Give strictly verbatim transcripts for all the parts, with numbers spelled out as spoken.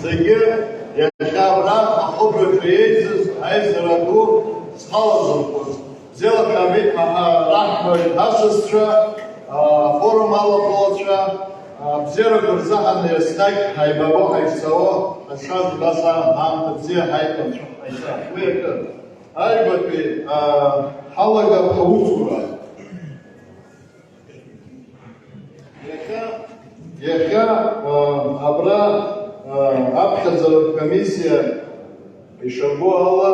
Зегьы иахьа абра ахыбраҿы еизыз аизара ду зхалазырхәыз, бзиала шәаабеит, ҳа, раҳҳәоит асасцәа, афорум алахәылацәа, абзиарақәа рзыҳәан еснагь ҳаибабо ҳаишцало ҳазшаз убас аамҭа бзиа ҳаиҭанҵәо ҳаиҭа. Уи акы, ааигәатәи, а, ҳалагап ҳусура. Иахьа, иахьа, а, абра, а, аԥхьаӡаратә комиссиа ишабо ала,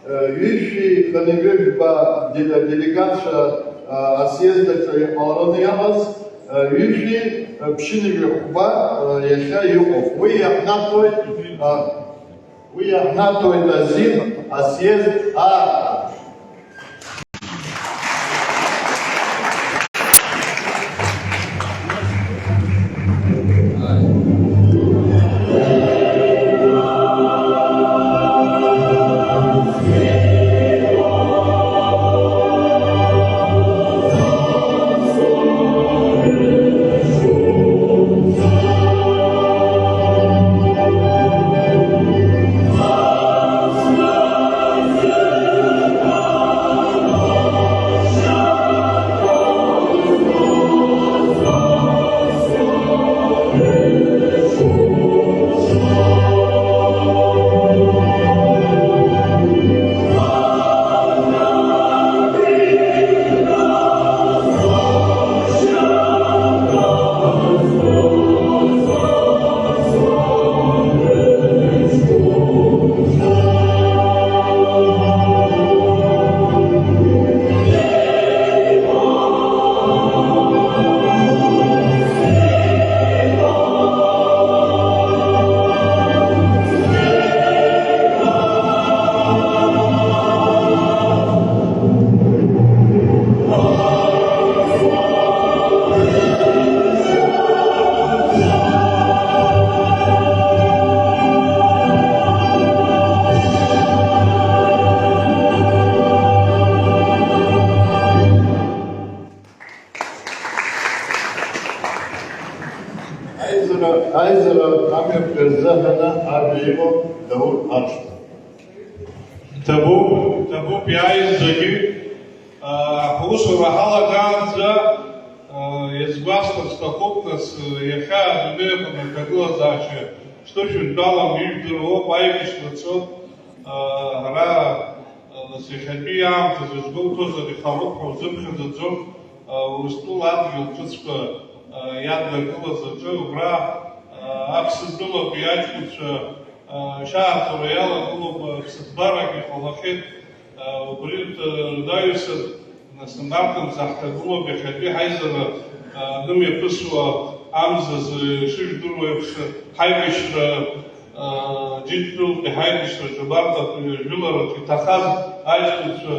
а, ҩышәи хынҩажәба деле-, делегатцәа, а, асъезд аҿы иҟалараны иҟаз, а, ҩышәи, а, ԥшьынҩажәи хәба, а, иахьа иҟоуп. Уи иаҳнаҭоит, а, уи иаҳнаҭоит азин асъезд аартра. Аизара, аизара амҩаԥгара азыҳәаны ажәа имоуп Даур Аршба. Ҭабуп, ҭабуп, иааиз зегьы, аа, ҳусура ҳалагаанӡа, аа, иазгәасҭар сҭахуп, нас, иахьа адунеи аҟны аҭагылазаашьа шҭышәынтәалам ижәдыруа ауп, аибашьра цоит, аа, ҳара, нас, иахьатәи аамҭазы изгәоуҭозар ихароуп ҳәа узыԥхьаӡаӡом, аа, Урыстәыла адгьыл ҿыцқәа, аа, иаднакылаз аҿы, убра, аа, Аԥсынтәылатәи аҷкәынцәа, Шьаарҵәыра иалагылоуп, ԥсыҭбарак иҟалахьеит, убри рнаҩсан, нас, абарҭ рзы ҳҭагылоуп иахьатәи ҳаизара анымҩаԥысуа амзазы, ишыжәдыруа еиԥш, ҳаибашьра, Џьынџьтәылатәи ҳаибашьраҿы абарҭ жәылараҿы иҭахаз аҷкәынцәа,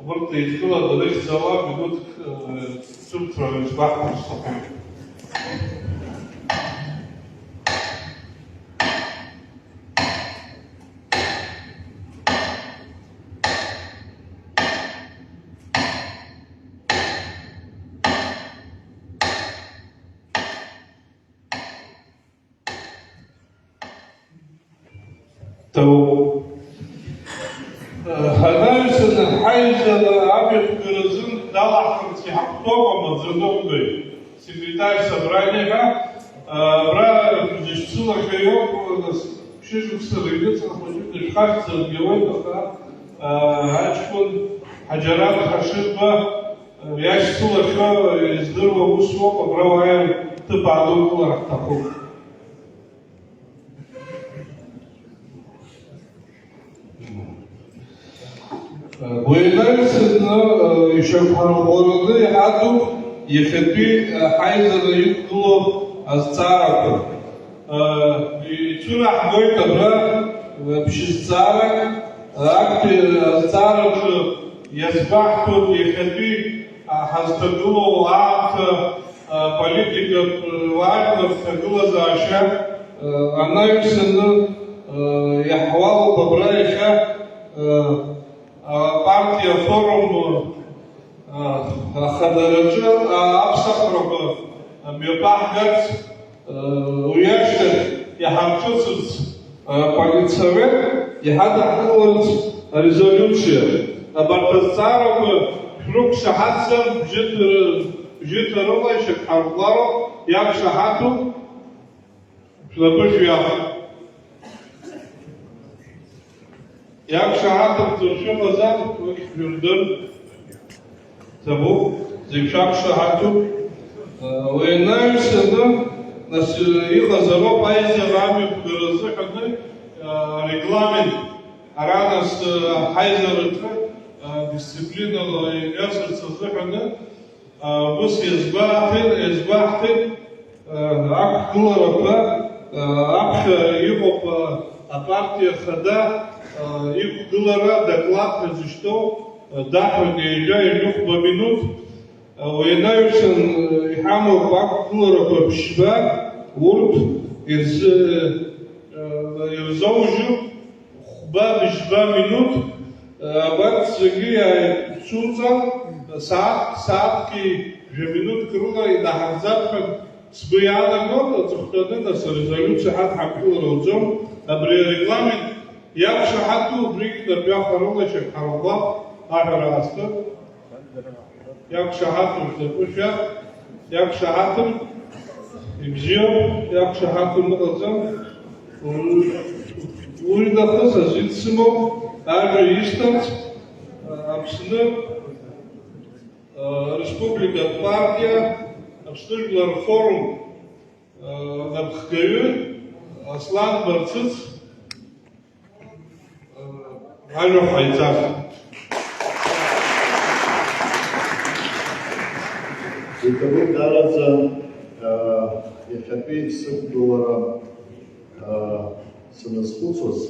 убырҭ еидкыланы рыхьӡала минуҭк ҿымҭрала изгәаҳҭар сҭахуп. Ҭабуп. Анаҩсаны ҳаизара амҩаԥгаразын далаҳхырц иҳахәҭоуп амаӡаныҟәгаҩ. Секретарь собрания ҳәа, а, абра зышьцылахьоу иоуп, нас, ԥшьышықәса рыҩныҵҟа хәыҷык дышәхашҭзаргьы ауеит, аха, а, аҷкәын Ҳаџьараҭ Ҳашырба, а, иашьцылахьоу издыруа усоуп, абра уааир ҭыԥ аанукылар ҳҭахуп. Уи анаҩсаны, ишьақәырӷәӷәараны иҳаду иахьатәи ҳаизара иқәгылоу азҵаарақәа. Ицәыраҳгоит абра ԥшьызҵаарак, актәи азҵаараҿы иазгәаҳҭоит иахьатәи ҳазҭагылоу аамҭа, политикатә уаажәлар рҭагылазаашьа анаҩсаны, иаҳуалуп абра иахьа апартиа афорум ахадараҿы аԥсахрақәа мҩаԥаҳгарц, уи ашьҭахь Иҳарҿыцырц, аполитсовет иҳадаҳкыларц арезолиуциа. Абарҭ азҵаарақәа шәрықәшаҳаҭзар, бжьыҭара-, бжьыҭарыла ишьақәҳарӷәӷәароуп, иақәшаҳаҭуп, шәнапы шәҩах. Иақәшаҳаҭымҵар шәыҟазар, уигь шәырдыр. Ҭабуп, зегь шәақәшаҳаҭуп. Уи анаҩсаны, нас, иҟазароуп аизара амҩаԥгара азыҳәаны, а, арегламент, ара нас, а, ҳаизараҿы, а, дисциплинала иаҩазарц азыҳәаны, а, ус иазгәаҳҭеит, иазгәаҳҭеит, а, ақәгыларақәа, а, аԥхьа иҟоуп, а, апартиа хада, а, иқәгылара, доклад ҳәа зышьҭоу, а, даҳәон ҩажәа ҩажәихәба минуҭ. Уи анаҩсан, иҳамоуп ақәгыларақәа ԥшьба, урҭ ирзы-, ирзоужьуп хәба-быжьба минуҭ, абарҭ зегьы иааицуҵан, сааҭ, сааҭки жәа минуҭк рыла инаҳагӡап ҳәа сгәы иаанагоит, аҵыхәтәаны, нас, арезолиуциа ҳадҳамкылар ауӡом, абри арегламент иақәшаҳаҭу убригь напҩахарыла ишьақәҳарӷәӷәап, аҳәара аасҭа. Иақәшаҳаҭым, закәи шәа, иақәшаҳаҭым, ибзиоуп, иақәшаҳаҭым ыҟаӡам. Уи нахыс азин сымоуп ажәа исҭарц, Аԥсны, а, Республикатә партиа, Аԥсны Жәлар рфорум, а, напхгаҩы Аслан Барцыц. Ажәа ҟаиҵар. Иҭабуп даараӡа, а, иахьатәи сықәгылара, а, саназхәыцуаз,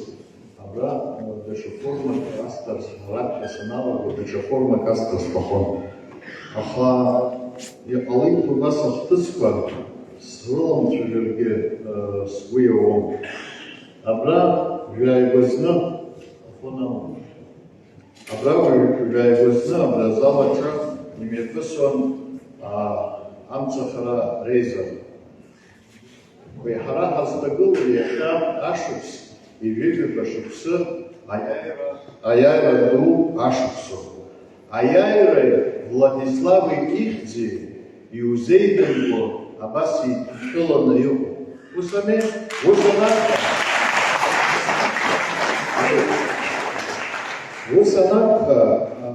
абра, а, даҽа формак асҭар, раԥхьа саналага, даҽа формак асҭар сҭахын. Аха иҟалеит убас ахҭысқәа, срыламцәажәаргьы, а, сгәы иауам. Абра жәааигәа зны, афон амам. Абра жәааигәа зны абри азал аҿы имҩаԥысуан, аа, амцахара реизара. Уи ҳара ҳазҭагылоу иахьа ашықәс, ҩажәижәаба шықәсы аиааира, аиааира ду ашықәсоуп. Аиааиреи Владислави ихьӡи иузеидымго абас еидшәыланы иҟоуп. Ус ами? Ус анакәха, ус анакәха, а,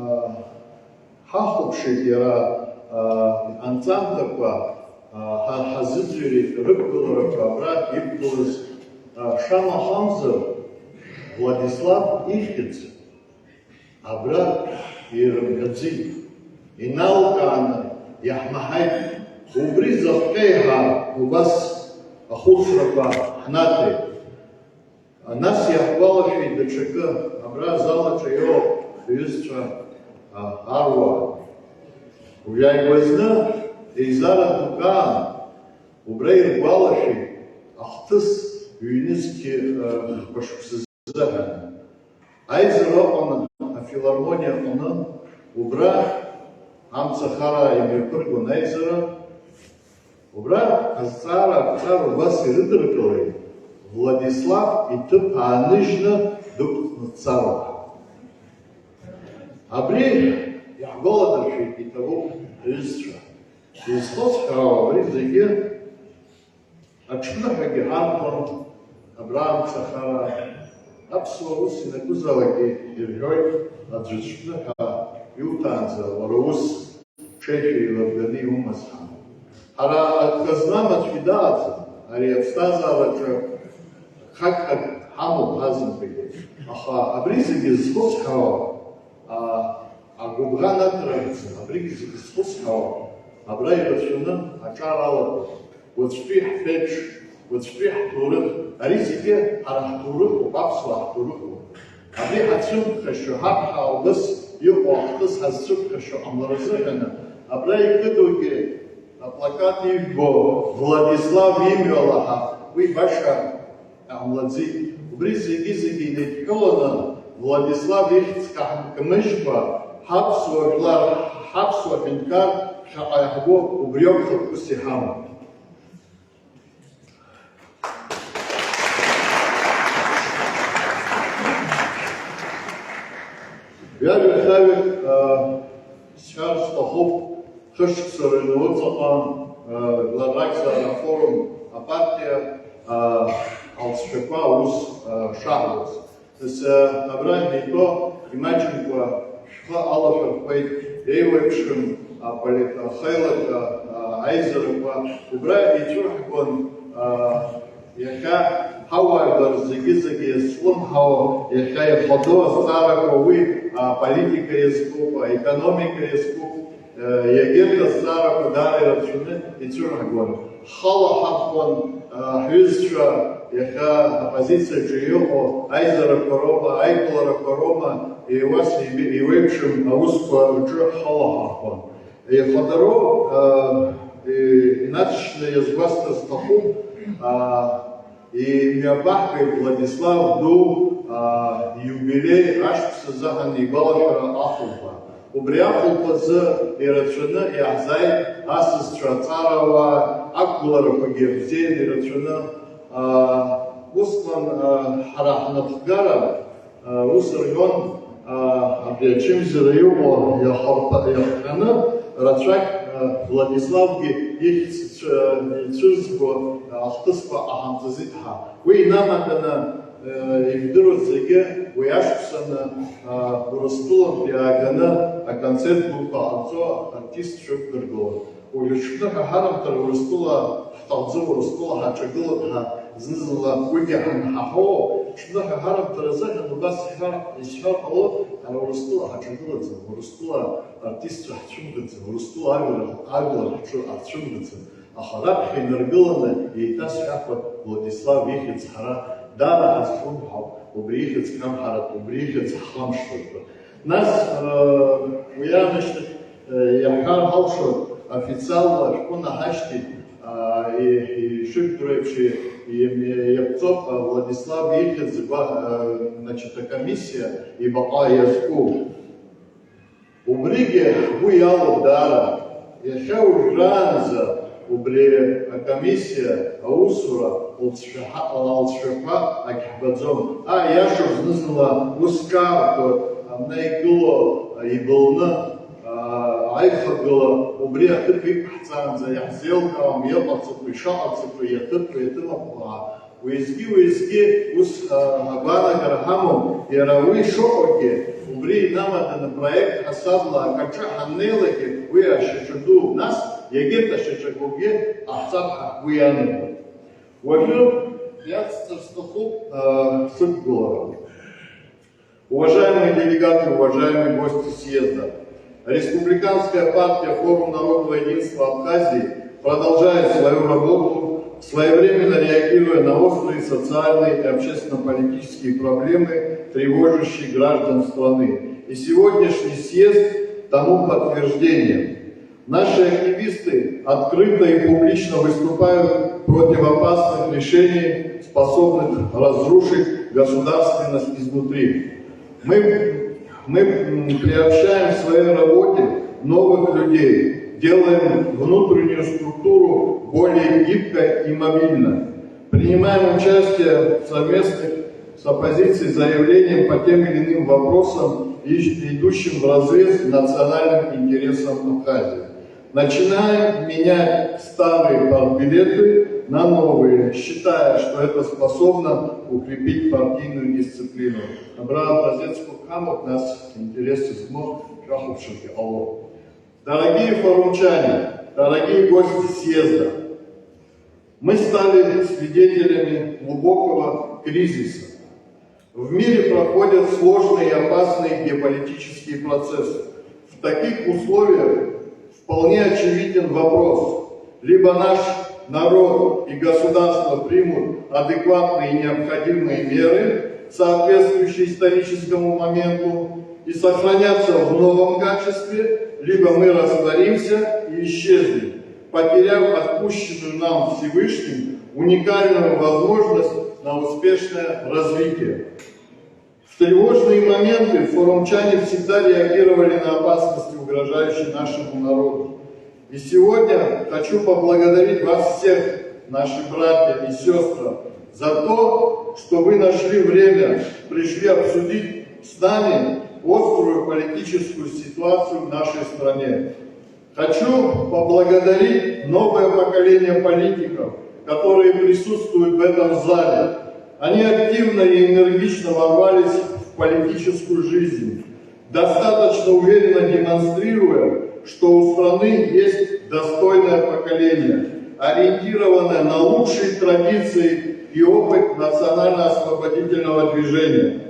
ҳахәаԥшит иара, а, анҵамҭақәа, а, ҳа-, ҳазыӡырҩит рықәгыларақәа абра иқәгылаз, а, шамахамзар, Владислав ихьӡ. Абра ирымҳәаӡеит, иналкааны иаҳмаҳаит, убри зыхҟьа еиҳа убас ахәыцрақәа ҳнаҭеит. Нас иаҳгәалашәеит даҽакы, абра азал аҿы иоуп ҳҩызцәа, а, аруаа. Уажәааигәа зны еизара дук аан убра иргәалашәеит ахҭыс ҩнызқьи, а, хԥа шықәса азыҳәан. Аизара ыҟан афилармониа аҟны, убра амцахара имҩаԥыргон аизара. Убра азҵаара ақәҵара убас ирыдыркылеит, Владислав иҭыԥ ааныжьны дықәҵны дцароуп ҳәа. Абри иаҳгәаладыршәеит, иҭабуп, ҳҩызцәа. Изхысҳәаау абри зегьы Аҽԥныҳәагьы ҳарҭон, абра амцахара, аԥсуа ус ианакәызаалакгьы ирҳәоит, аӡә аҽԥныҳәа иуҭаанӡа, уара ус ҽеишәа еилабганы иумаз ҳәа. Ҳара агха змам аӡәгьы дааӡам, ари аԥсҭазаараҿы хак-хак ҳамоуп ҳазынтәыгьы. Аха абри зегьы зхысҳәаауа, а, агәыбӷан аҭарагӡа, абригь зегьы зхысҳәаауа, абра ирацәаны аҿар алатәоуп. Уаҵәтәи ҳԥеиԥш, уаҵәтәи ҳҭоурых, ари зегьы ҳара ҳҭоурыхуп, аԥсуаа ҳҭоурыхуп. Абри ҳацәымԥхашьо, ҳаԥхьа убас иҟоу ахҭыс ҳазцәымԥхашьо ҟамлар азыҳәаны, абра икыдугьы аплакат ижәбо Владислав имҩала ҳа, уи баша Иҟамлаӡеит. Убри зегьы-зегьы инеидҳәыланы, Владислав ихьӡ каҳкмыжькәа, ҳаԥсуа жәлар, ҳаԥсуа ҳәынҭқар ԥхьаҟа иаҳбо убриоуп хықәкыс иҳамоу. Ҩажәа хьаҩык, а, сҳәар сҭахуп, хышықәса рыҩнуҵаҟа, а, Жәлар Раԥхьаӡара афорум апартиа, а, алҵшәақәа аус, а, шаҳуаз. Нас, а, абра ҳнеитәо имаҷымкәа шәхы алашәырхәеит, еиуеиԥшым аполит-, ахеилакы, а, аизарақәа, убра ицәырҳгон, а, Иахьа ҳауаажәлар зегьы-зегьы иазҿлымҳау, иахьа ихадоу азҵаарақәа уи аполитика иазкуп, аекономика иазкуп, егьырҭ азҵаарақәа даара ирацәаны ицәырҳгон. Ҳхала ҳаҭхон, ҳҩызцәа иахьа аппозициаҿы иҟоу аизарақәа роума, аиԥыларақәа роума, еиуас еибе-, еиуеиԥшым аусқәа рҿы ҳхала ҳаҭхон. Ихадароу, а, и-, инаҵшьны иазгәасҭар сҭахуп, а, имҩабаҳгеит Владислав ду, а, ииубилеи ашықәс азы ҳанигәалашәара ахәылԥа. Убри ахәылԥазы ирацәаны иаҳзааит асасцәа, аҵарауаа, ақәгыларақәагьы ирзеин ирацәаны. А, усҟан, а, ҳара ҳнапхгара Ус рҳәон, абри ачымазара иҟоу иахырԥа-, иахҟьаны рацәак, Владиславгьы ихьӡ цә-, ицәырзго ахҭысқәа ҟаҳамҵаӡеит ҳәа. Уи инамаданы, ижәдыруаз зегьы уи ашықәсаны, Урыстәылантәи ааганы аконцерт дуқәа ҟарҵо артистцәа ықәдыргылон. Уажәы аҽԥныҳәа ҳарымҭар Урыстәыла ҳҭахӡам, Урыстәыла ҳаҿагылап ҳәа зны-зынла уигьы ҳанҳаҳауоу, аҽԥныҳәа ҳарымҭар азыҳәан убас исҳәар, исҳәар ҟалоит, ҳара Урыстәыла ҳаҿагылаӡам, Урыстәыла артистцәа ҳцәымӷаӡам, Урыстәыла ажәлар, ажәлар ҳцәы-, ҳцәымӷаӡам. Аха раԥхьа инаргыланы еиҭасҳәахуеит Владислав ихьӡ ҳара даара ҳазҿлымҳауп, убри ихьӡ кнамҳаратәы, убри ихьӡ ҳхамышҭыртәы. Нас, уи аамышьҭахь, Иаҳҳәар ҳалшоит, официалла ашәҟәы наҳашьҭит, ишыжәдыруа еиԥш, иаԥҵоуп Владислав ихьӡ гәаҳ-, значит, акомиссиа ибаҟа иазку. Убригьы ҳгәы иалоуп даара. Иахьа уажәраанӡа убри акомиссиа аусура лҵшәаҳа-, лҵшәақәа агьҳбаӡом. Ааи, иашоуп, зны-зынла ус ҿаархоит, абна игылоу ибылны, Аихагыла убри аҭыԥ иқәҳҵаанӡа иаҳзеилкаауам иҟаҵатәу, ишаҟаҵатәу, иаҭыԥу, иаҭымаҟу ҳәа. Уеизгьы-уеизгьы ус, а, агәаанагара ҳамоуп, иара уи шыҟоугьы, убри инамаданы проект ҳасабла акаҿы ҳаннеилакгьы уи ашьаҿа ду, нас егьырҭ ашьаҿақәагьы ҟаҳҵап ҳәа ҳгәы иаанагоит. Уажәы иацҵар сҭахуп, а, сықәгылара. Уважаемые делегаты, уважаемые гости съезда! Республиканская партия «Форум народного единства Абхазии» продолжает свою работу, своевременно реагируя на острые социальные и общественно-политические проблемы, тревожащие граждан страны. И сегодняшний съезд тому подтверждение. Наши активисты открыто и публично выступают против опасных решений, способных разрушить государственность изнутри. Мы, мы, м, приобщаем в своей работе новых людей, делаем внутреннюю структуру более гибкой и мобильной. Принимаем участие в совместных с оппозицией заявлением по тем или иным вопросам, иж-, идущим вразрез национальным интересам Абхазии. Начинаем менять старые партбилеты на новые, считая, что это способно укрепить партийную дисциплину. Абра образец кук ҳамоуп, нас интерес змоу шәахәаԥшыргьы ҟалоит. Дорогие форумчане, дорогие гости съезда, Мы стали свидетелями глубокого кризиса. В мире проходят сложные и опасные геополитические процессы. В таких условиях вполне очевиден вопрос: либо наш народ и государство примут адекватные и необходимые меры, соответствующие историческому моменту, и сохранятся в новом качестве, либо мы растворимся и исчезнем, потеряв отпущенную нам Всевышним уникальную возможность на успешное развитие. В тревожные моменты форумчане всегда реагировали на опасности, угрожающие нашему народу. И сегодня хочу поблагодарить вас всех, наши братья и сестры, за то, что вы нашли время, пришли обсудить с нами острую политическую ситуацию в нашей стране. Хочу поблагодарить новое поколение политиков, которые присутствуют в этом зале. Они активно и энергично ворвались в политическую жизнь, достаточно уверенно демонстрируя, что у страны есть достойное поколение, ориентированное на лучшие традиции и опыт национально-освободительного движения.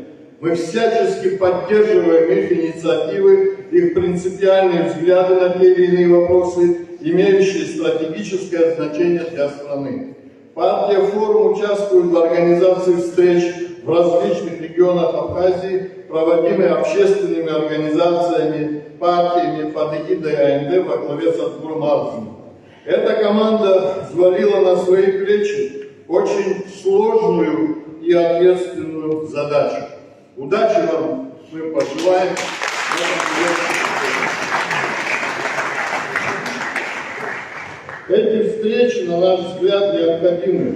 Мы всячески поддерживаем их инициативы, их принципиальные взгляды на те или иные вопросы, имеющие стратегическое значение для страны. Партия «Форум» участвует в организации встреч в различных регионах Абхазии, проводимых общественными организациями, партиями под эгидой А Н Д во главе с Артуром Арзиным. Эта команда взвалила на свои плечи очень сложную и ответственную задачу. Удачи вам мы пожелаем в этом творческом деле. Эти встречи, на наш взгляд, необходимы.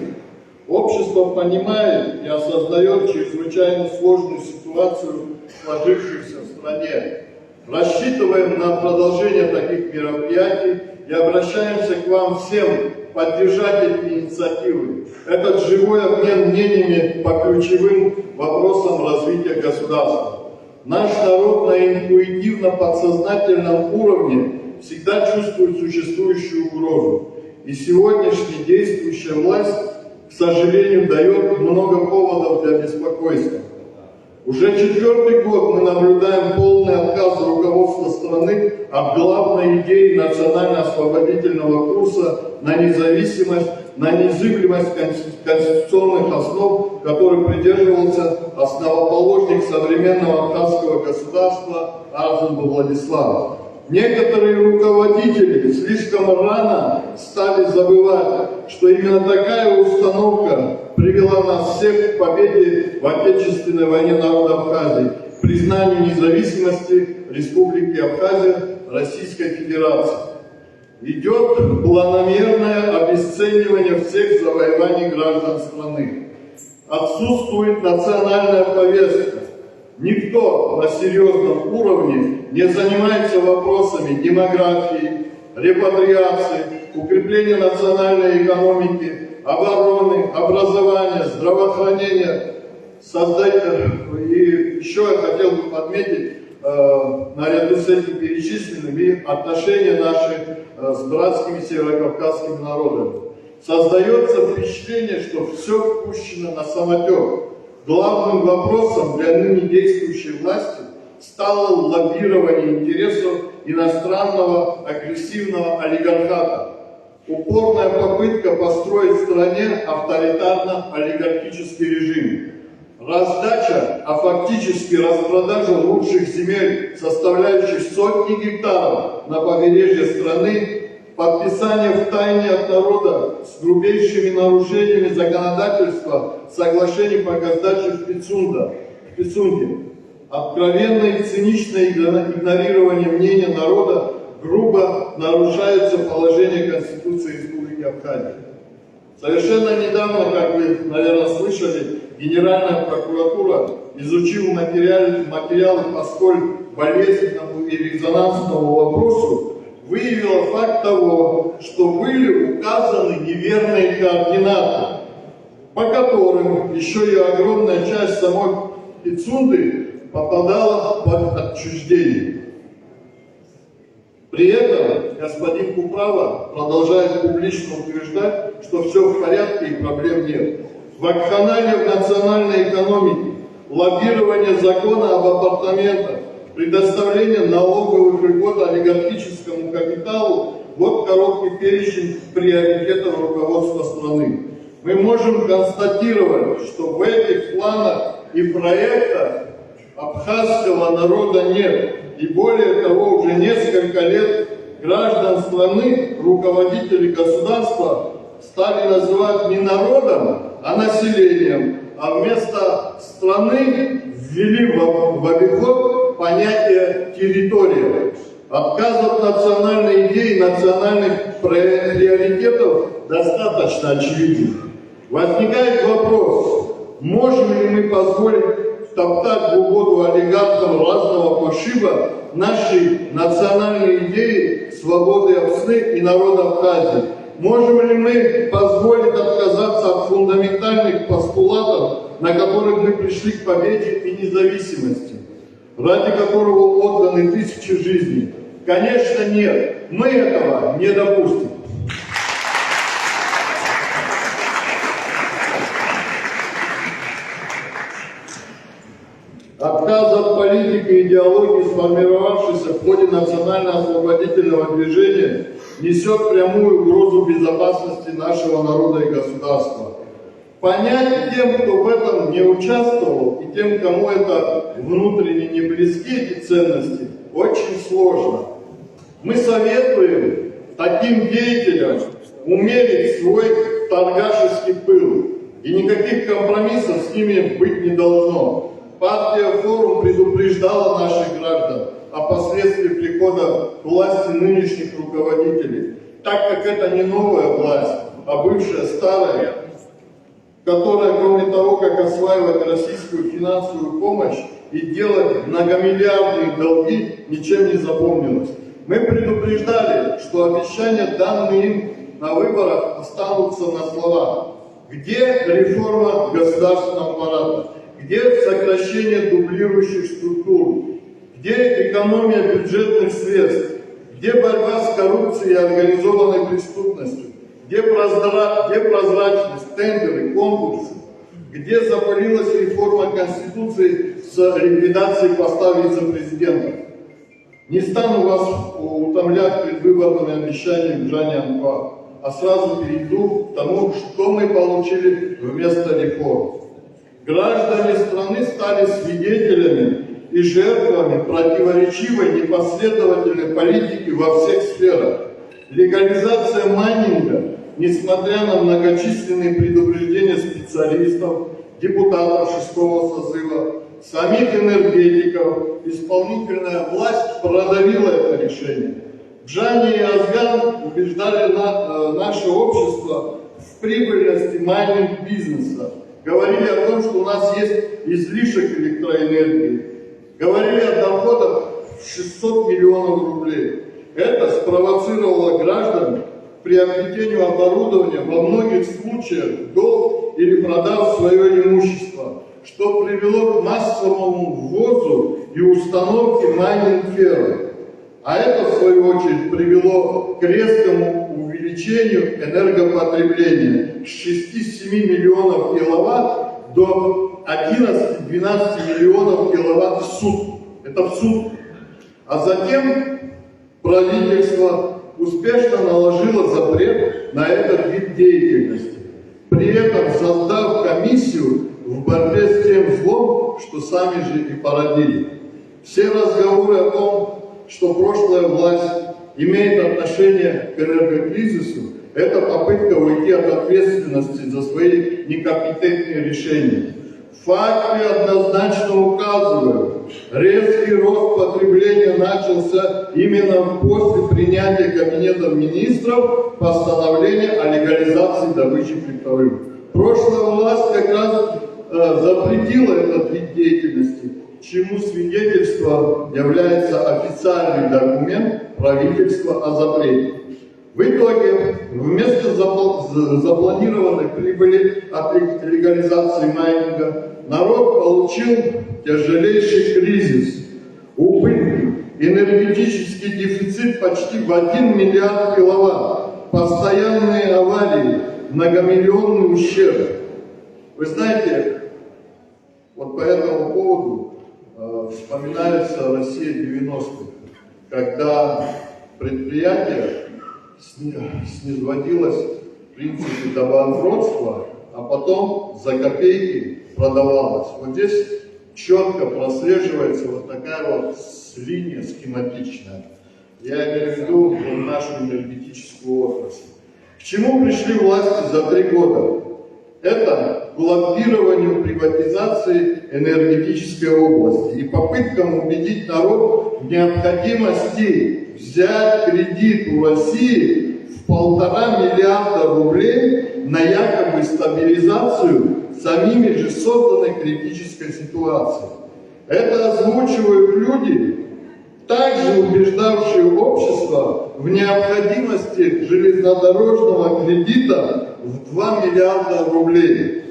Общество понимает и осознаёт чрезвычайно сложную ситуацию, сложившуюся в стране. Рассчитываем на продолжение таких мероприятий и обращаемся к вам всем поддержать эти инициативы, этот живой обмен мнениями по ключевым вопросам развития государства. Наш народ на интуитивно-подсознательном уровне всегда чувствует существующую угрозу, и сегодняшняя действующая власть, к сожалению, даёт много поводов для беспокойства. Уже четвёртый год мы наблюдаем полный отказ руководства страны от главной идеи национально-освободительного курса на независимость, на незыблемость конституционных основ, которой придерживался основоположник современного абхазского государства Арзанбов Владислав. Некоторые руководители слишком рано стали забывать, что именно такая установка привела нас всех к победе в Отечественной войне народа Абхазии, к признанию независимости Республики Абхазия Российской Федерации. Идёт планомерное обесценивание всех завоеваний граждан страны. Отсутствует национальная повестка. Никто на серьёзном уровне не занимается вопросами демографии, репатриации, укрепления национальной экономики, обороны, образования, здравоохранения. Создать, и ещё я хотел бы подметить, э, наряду с этим перечисленным и отношения наши, э, с братскими северокавказскими народами. Создаётся впечатление, что всё пущено на самотёк. Главным вопросом для ныне действующей власти стало лоббирование интересов иностранного агрессивного олигархата. Упорная попытка построить в стране автаритарно-олигархический режим. Раздача, а фактически распродажа лучших земель, составляющих сотни гектаров на побережье страны, подписание в тайне от народа с грубейшими нарушениями законодательства соглашений по газдаче в Пицунда, в Пицунде. Откровенное и циничное игно-, игнорирование мнения народа грубо нарушается положение Конституции Республики Абхазия. Совершенно недавно, как вы, наверное, слышали, Генеральная прокуратура, изучив материал-, материалы по столь болезненному и резонансному вопросу, выявила факт того, что были указаны неверные координаты, по которым ещё и огромная часть самой Пицунды попадала под отчуждение. При этом господин Куправа продолжает публично утверждать, что всё в порядке и проблем нет. Вакханалия в национальной экономике, лоббирование закона об апартаментах, предоставление налоговых льгот олигархическому капиталу — вот короткий перечень приоритетов руководства страны. Мы можем констатировать, что в этих планах и проектах абхазского народа нет. И более того, уже несколько лет граждан страны руководители государства стали называть не народом, а населением, а вместо страны ввели в об-, в обиход понятие территория. Отказ от национальной идеи, национальных пре-, приоритетов достаточно очевиден. Возникает вопрос, можем ли мы позволить топтать в угоду олигархам разного пошиба наши национальные идеи свободы Апсны и народа Абхазии? Можем ли мы позволить отказаться от фундаментальных постулатов, на которых мы пришли к победе и независимости, ради которого отданы тысячи жизней? Конечно, нет. Мы этого не допустим. Отказ от политики и идеологии, сформировавшейся в ходе национально-освободительного движения, несёт прямую угрозу безопасности нашего народа и государства. Понять тем, кто в этом не участвовал, и тем, кому это внутренне не близки, эти ценности, очень сложно. Мы советуем таким деятелям умерить свой торгашеский пыл, и никаких компромиссов с ними быть не должно. Партия «Форум» предупреждала наших граждан о последствиях прихода к власти нынешних руководителей, так как это не новая власть, а бывшая старая, которая, кроме того, как осваивать российскую финансовую помощь и делать многомиллиардные долги, ничем не запомнилась. Мы предупреждали, что обещания, данные им на выборах, останутся на словах. Где реформа государственного аппарата? Где сокращение дублирующих структур? Где экономия бюджетных средств? Где борьба с коррупцией и организованной преступностью? Где прозра-, где прозрачность, тендеры, конкурсы? Где запылилась реформа Конституции с ликвидацией поста вице-президента? Не стану вас утомлять предвыборными обещаниями Бжани Анпа, а сразу перейду к тому, что мы получили вместо реформ. Граждане страны стали свидетелями и жертвами противоречивой, непоследовательной политики во всех сферах. Легализация майнинга, несмотря на многочисленные предупреждения специалистов, депутатов шестого созыва, самих энергетиков, исполнительная власть продавила это решение. Бжани и Азган убеждали на-, э, наше общество в прибыльности майнинг-бизнеса. Говорили о том, что у нас есть излишек электроэнергии. Говорили о доходах в шестьсот миллионов рублей. Это спровоцировало граждан к приобретению оборудования, во многих случаях в долг или продав своё имущество, что привело к массовому ввозу и установке майнинг-ферм. А это, в свою очередь, привело к резкому увеличению энергопотребления с шести-семи миллионов киловатт до одиннадцати-двенадцати миллионов киловатт в сутки. Это в сутки. А затем правительство успешно наложило запрет на этот вид деятельности, при этом создав комиссию в борьбе с тем злом, что сами же и породили. Все разговоры о том, что прошлая власть имеет отношение к энергокризису, это попытка уйти от ответственности за свои некомпетентные решения. Факты однозначно указывают: резкий рост потребления начался именно после принятия Кабинетом министров постановления о легализации добычи криптовалют. Прошлая власть как раз, э, запретила этот вид деятельности, чему свидетельством является официальный документ правительства о запрете. В итоге, вместо запл-, з-, запланированной прибыли от лег-, легализации майнинга, народ получил тяжелейший кризис, убытки, энергетический дефицит почти в один миллиард киловатт, постоянные аварии, многомиллионный ущерб. Вы знаете, вот по этому поводу, э, вспоминается Россия девяностых, когда предприятие сни-, снизойдёт, в принципе, до банкротства, а потом за копейки продавалось. Вот здесь чётко прослеживается вот такая вот с-, линия схематичная. Я имею в виду вот нашу энергетическую отрасль. К чему пришли власти за три года? Это к лоббированию приватизации энергетической области и попыткам убедить народ в необходимости взять кредит у России в полтора миллиарда рублей на якобы стабилизацию самими же созданной критической ситуацией. Это озвучивают люди, также убеждавшие общество в необходимости железнодорожного кредита в два миллиарда рублей,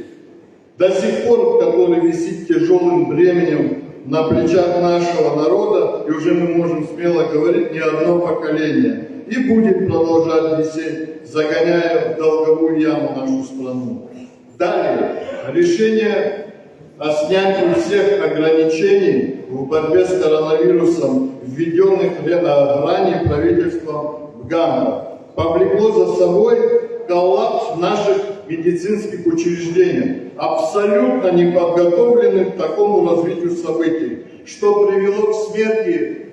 до сих пор который висит тяжелым бременем на плечах нашего народа, и уже мы можем смело говорить, не одно поколение, и будет продолжать висеть, загоняя в долговую яму нашу страну. Далее, решение о снятии всех ограничений в борьбе с коронавирусом, введённых ре-, а, ранее правительством Гамба, повлекло за собой коллапс наших медицинских учреждений, абсолютно не подготовленных к такому развитию событий, что привело к смерти,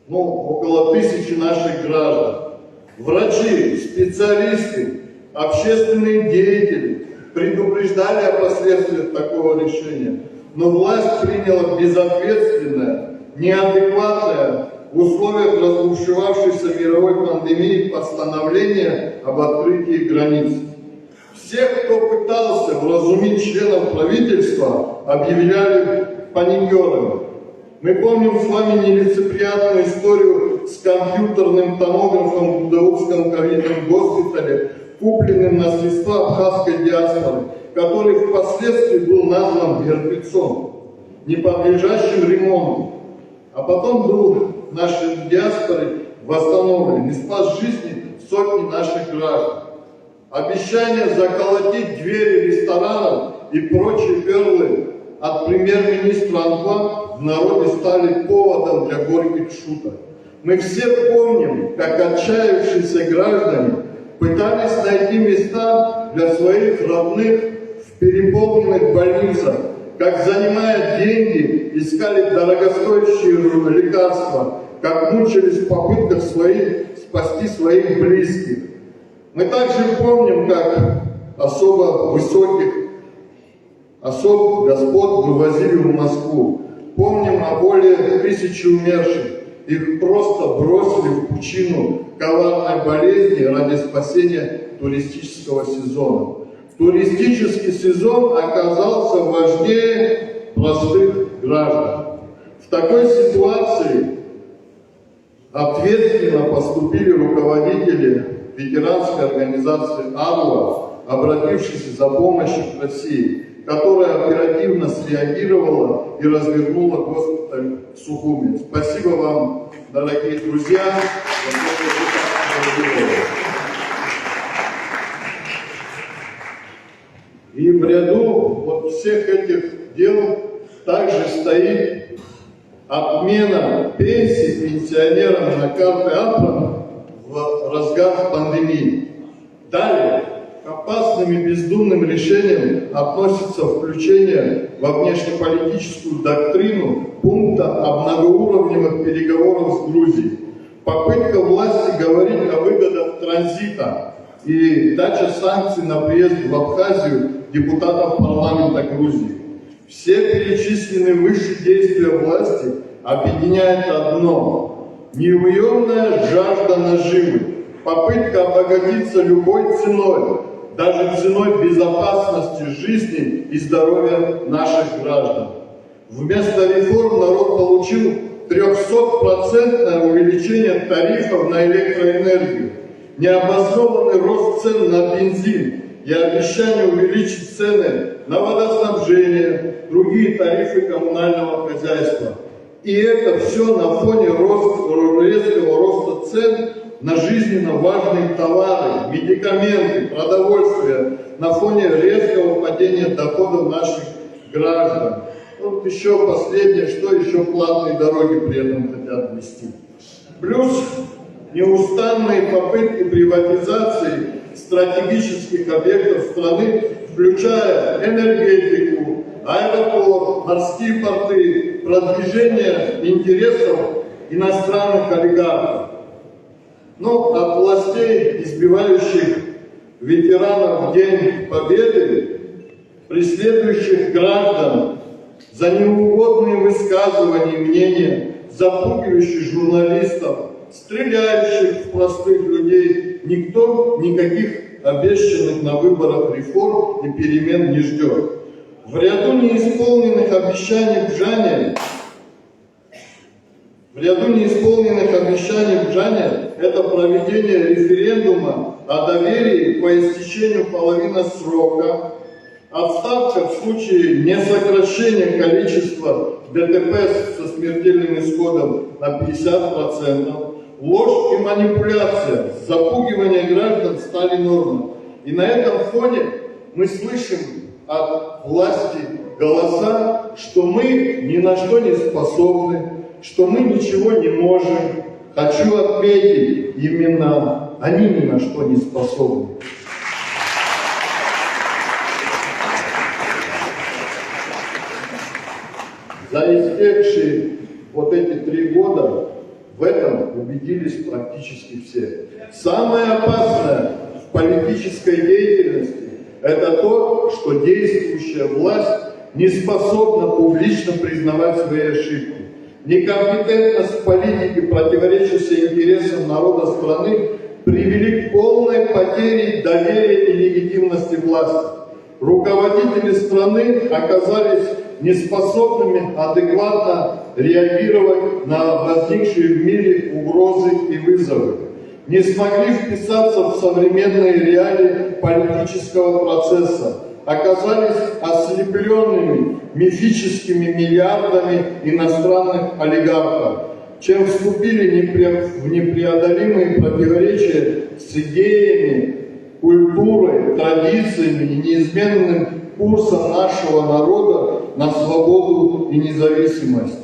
ну, около тысячи наших граждан. Врачи, специалисты, общественные деятели предупреждали о последствиях такого решения, но власть приняла безответственное, неадекватное в условиях разбушевавшейся мировой пандемии постановление об открытии границ. Всех, кто пытался вразумить членов правительства, объявляли паникёрами. Мы помним с вами нелицеприятную историю с компьютерным томографом в Гудаутском ковидном госпитале, купленным на средства абхазской диаспоры, который впоследствии был назван мертвецом, не подлежащим ремонту, а потом был нашей диаспорой восстановлен и спас жизни сотни наших граждан. Обещания заколотить двери ресторанов и прочие перлы от премьер-министра Антуан в народе стали поводом для горьких шуток. Мы все помним, как отчаявшиеся граждане пытались найти места для своих родных в переполненных больницах, как, занимая деньги, искали дорогостоящие лекарства, как мучились в попытках своих, спасти своих близких. Мы также помним, как особо высоких особ господ вывозили в Москву. Помним о более тысячи умерших. Их просто бросили в пучину коварной болезни ради спасения туристического сезона. Туристический сезон оказался важнее простых граждан. В такой ситуации ответственно поступили руководители ветеранской организации «Адва», обратившись за помощью к России, которая оперативно среагировала и развернула госпиталь в Сухуми. Спасибо вам, дорогие друзья, за то, что вы так среагировали. И в ряду вот всех этих дел также стоит отмена пенсий пенсионерам на карты АПРА в разгар пандемии. Далее, к опасным и бездумным решениям относится включение во внешнеполитическую доктрину пункта о многоуровневых переговорах с Грузией. Попытка власти говорить о выгодах транзита и дача санкций на приезд в Абхазию депутатов парламента Грузии. Все перечисленные выше действия власти объединяет одно: неуемная жажда наживы, попытка обогатиться любой ценой, даже ценой безопасности жизни и здоровья наших граждан. Вместо реформ народ получил трёхсотпроцентное увеличение тарифов на электроэнергию, необоснованный рост цен на бензин и обещание увеличить цены на водоснабжение, другие тарифы коммунального хозяйства. И это всё на фоне рост-, резкого роста цен на жизненно важные товары, медикаменты, продовольствие, на фоне резкого падения доходов наших граждан. Вот ещё последнее, что ещё платные дороги при этом хотят ввести. Плюс неустанные попытки приватизации стратегических объектов страны, включая энергетику, аэропорт, морские порты, продвижение интересов иностранных олигархов. Но от властей, избивающих ветеранов в День Победы, преследующих граждан за неугодные высказывания и мнения, запугивающих журналистов, стреляющих в простых людей, никто никаких Обещанных на выборах реформ и перемен не ждёт. В ряду неисполненных обещаний Бжане, в ряду неисполненных обещаний Бжане это проведение референдума о доверии по истечению половины срока, отставка в случае несокращения количества ДТП со смертельным исходом на пятьдесят процентов, ложь и манипуляция, запугивание граждан стали нормой. И на этом фоне мы слышим от власти голоса, что мы ни на что не способны, что мы ничего не можем. Хочу отметить, именно они ни на что не способны. За истекшие вот эти три года в этом убедились практически все. Самое опасное в политической деятельности — это то, что действующая власть не способна публично признавать свои ошибки. Некомпетентность в политике, противоречащая интересам народа страны, привели к полной потере доверия и легитимности власти. Руководители страны оказались неспособными адекватно реагировать на возникшие в мире угрозы и вызовы, не смогли вписаться в современные реалии политического процесса, оказались ослеплёнными мифическими миллиардами иностранных олигархов, чем вступили непре-, в непреодолимые противоречия с идеями, культурой, традициями и неизменным курсом нашего народа на свободу и независимость.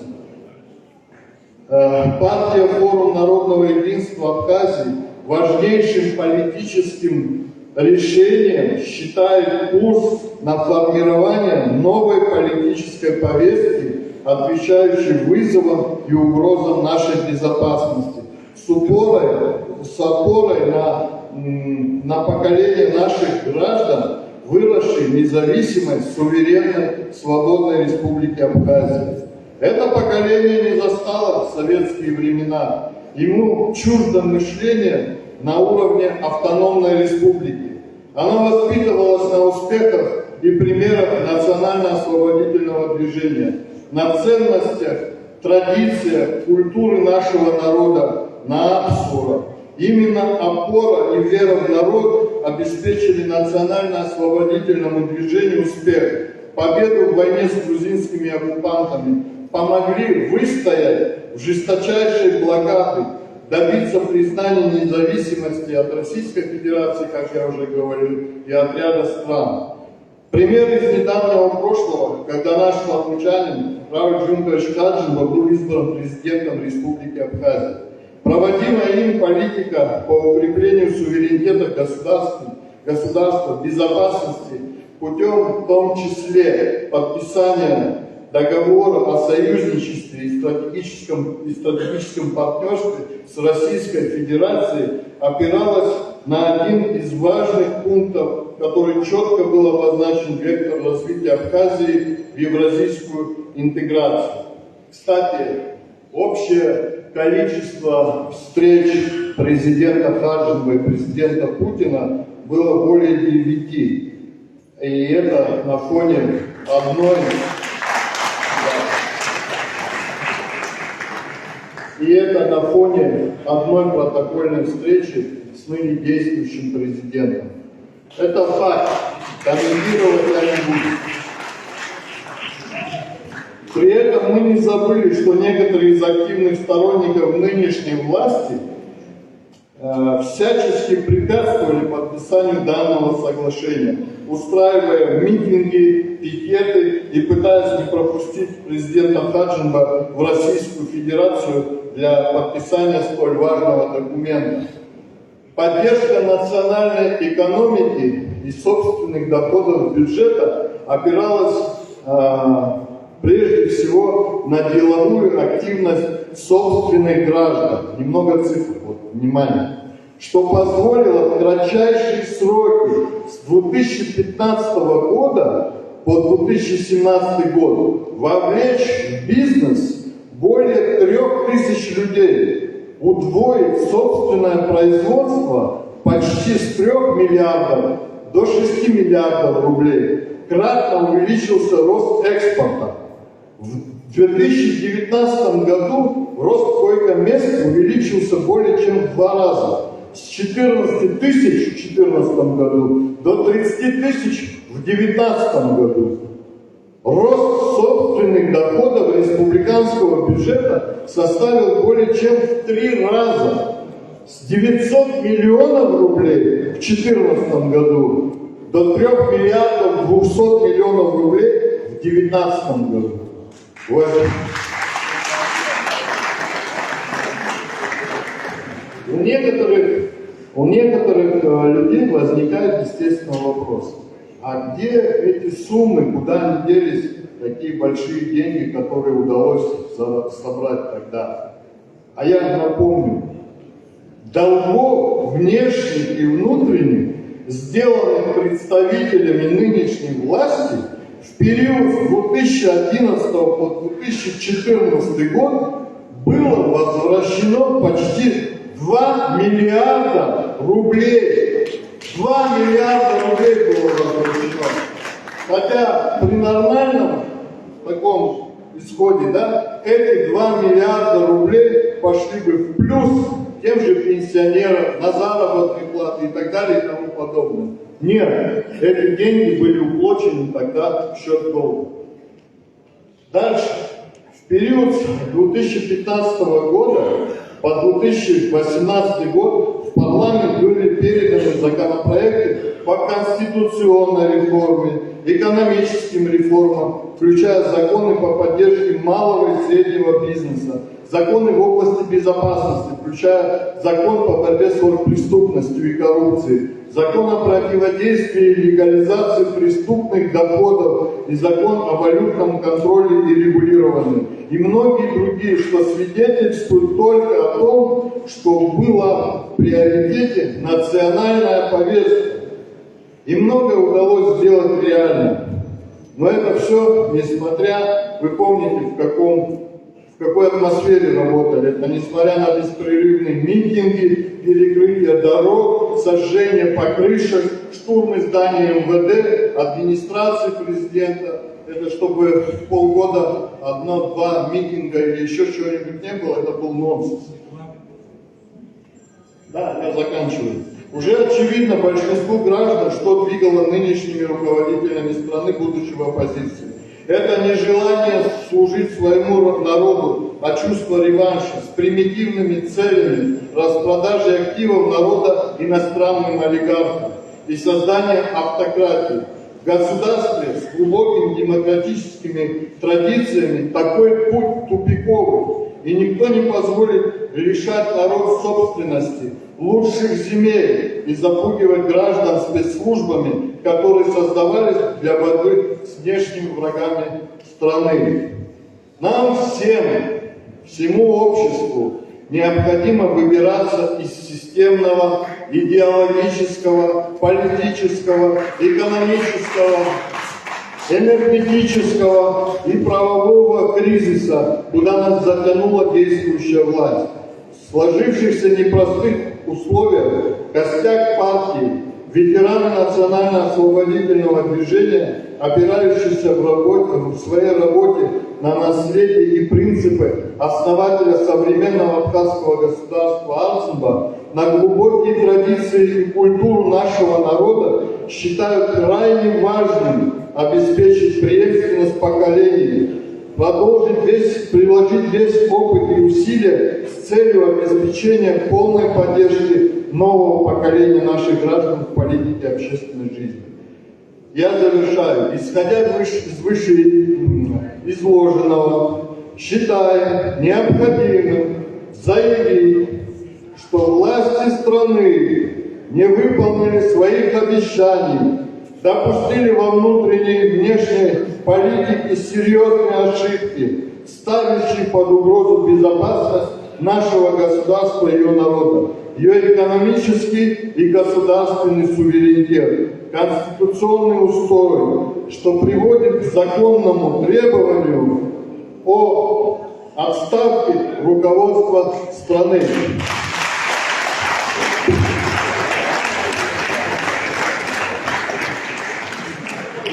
Э, партия «Форум народного единства Абхазии» важнейшим политическим решением считает курс на формирование новой политической повестки, отвечающей вызовам и угрозам нашей безопасности, с упорой, с опорой на, м, на поколение наших граждан, выросших в независимой, суверенной, свободной Республике Абхазия. Это поколение не застало советские времена. Ему чуждо мышление на уровне автономной республики. Оно воспитывалось на успехах и примерах национально-освободительного движения, на ценностях, традициях, культуре нашего народа, на Апсура. Именно опора и вера в народ обеспечили национально-освободительному движению успех, победу в войне с грузинскими оккупантами, помогли выстоять в жесточайшей блокаде, добиться признания независимости от Российской Федерации, как я уже говорил, и от ряда стран. Пример из недавнего прошлого, когда наш славянчанин Рауль Джункович Хаджинба был избран президентом Республики Абхазия. Проводимая им политика по укреплению суверенитета государств, государства, безопасности путём, в том числе, подписания договора о союзничестве и стратегическом, и стратегическом партнёрстве с Российской Федерацией, опиралась на один из важных пунктов, который чётко был обозначен вектор развития Абхазии в евразийскую интеграцию. Кстати, общее количество встреч президента Хаджинба и президента Путина было более девяти. И это на фоне одной, и это на фоне одной протокольной встречи с ныне действующим президентом. Это факт. Комментировать я не буду. При этом мы не забыли, что некоторые из активных сторонников нынешней власти, э, всячески препятствовали подписанию данного соглашения, устраивая митинги, пикеты и пытаясь не пропустить президента Хаджинба в Российскую Федерацию для подписания столь важного документа. Поддержка национальной экономики и собственных доходов бюджета опиралась, а, прежде всего на деловую активность собственных граждан. Немного цифр, вот, внимание. Что позволило в кратчайшие сроки с две тысячи пятнадцатого года по две тысячи семнадцатый год вовлечь в бизнес более трёх тысяч людей, удвоить собственное производство Почти с трёх миллиардов до шести миллиардов рублей кратно увеличился рост экспорта. В две тысячи девятнадцатом году рост койко-мест увеличился более чем в два раза, с четырнадцати тысяч в четырнадцатом году до тридцати тысяч в девятнадцатом году. Рост собственных доходов республиканского бюджета составил более чем в три раза, с девятьсот миллионов рублей в четырнадцатом году до трёх миллиардов двухсот миллионов рублей в девятнадцатом году. Вот. У некоторых, у некоторых э, людей возникает естественно вопрос, а где эти суммы, куда они делись, такие большие деньги, которые удалось за- собрать тогда? А я напомню, долгов внешних и внутренних, сделанных представителями нынешней власти в период с две тысячи одиннадцатого по две тысячи четырнадцатый год, было возвращено почти два миллиарда рублей. Два миллиарда рублей было возвращено. Хотя при нормальном таком исходе, да, эти два миллиарда рублей пошли бы в плюс тем же пенсионерам, на заработные платы и так далее и тому подобное. Нет, эти деньги были уплочены тогда в счет долга. Дальше. В период с две тысячи пятнадцатого года по две тысячи восемнадцатый год в парламент были переданы законопроекты по конституционной реформе, экономическим реформам, включая законы по поддержке малого и среднего бизнеса, законы в области безопасности, включая закон по борьбе с оргпреступностью и коррупцией, закон о противодействии легализации преступных доходов и закон о валютном контроле и регулировании, и многие другие, что свидетельствует только о том, что была в приоритете национальная повестка. И многое удалось сделать реально. Но это все, несмотря, вы помните, в каком в какой атмосфере работали. Это несмотря на беспрерывные митинги, перекрытие дорог, сожжение покрышек, штурмы зданий М В Д, администрации президента. Это чтобы в полгода одно-два митинга или еще чего-нибудь не было, это был нонсенс. Да, я заканчиваю. Уже очевидно большинству граждан, что двигало нынешними руководителями страны, будучи в оппозиции. Это не желание служить своему ро- народу, а чувство реванша с примитивными целями распродажи активов народа иностранным олигархам и создания автократии. В государстве с глубокими демократическими традициями такой путь тупиковый, и никто не позволит лишать народ собственности, лучших земель и запугивать граждан спецслужбами, которые создавались для борьбы с внешними врагами страны. Нам всем, всему обществу необходимо выбираться из системного, идеологического, политического, экономического, энергетического и правового кризиса, куда нас затянула действующая власть. В сложившихся непростых условиях костяк партии, ветераны национально-освободительного движения, опирающиеся в, работе, в своей работе на наследие и принципы основателя современного абхазского государства Арцинба, на глубокие традиции и культуру нашего народа, считают крайне важным обеспечить преемственность поколений, продолжить весь, приложить весь опыт и усилия с целью обеспечения полной поддержки нового поколения наших граждан в политике и общественной жизни. Я завершаю. Исходя выше- из вышеизложенного, считаем необходимым заявить, что власти страны не выполнили своих обещаний, допустили во внутренней и внешней политике серьезные ошибки, ставящие под угрозу безопасность нашего государства и ее народа, ее экономический и государственный суверенитет, конституционный устрой, что приводит к законному требованию о отставке руководства страны.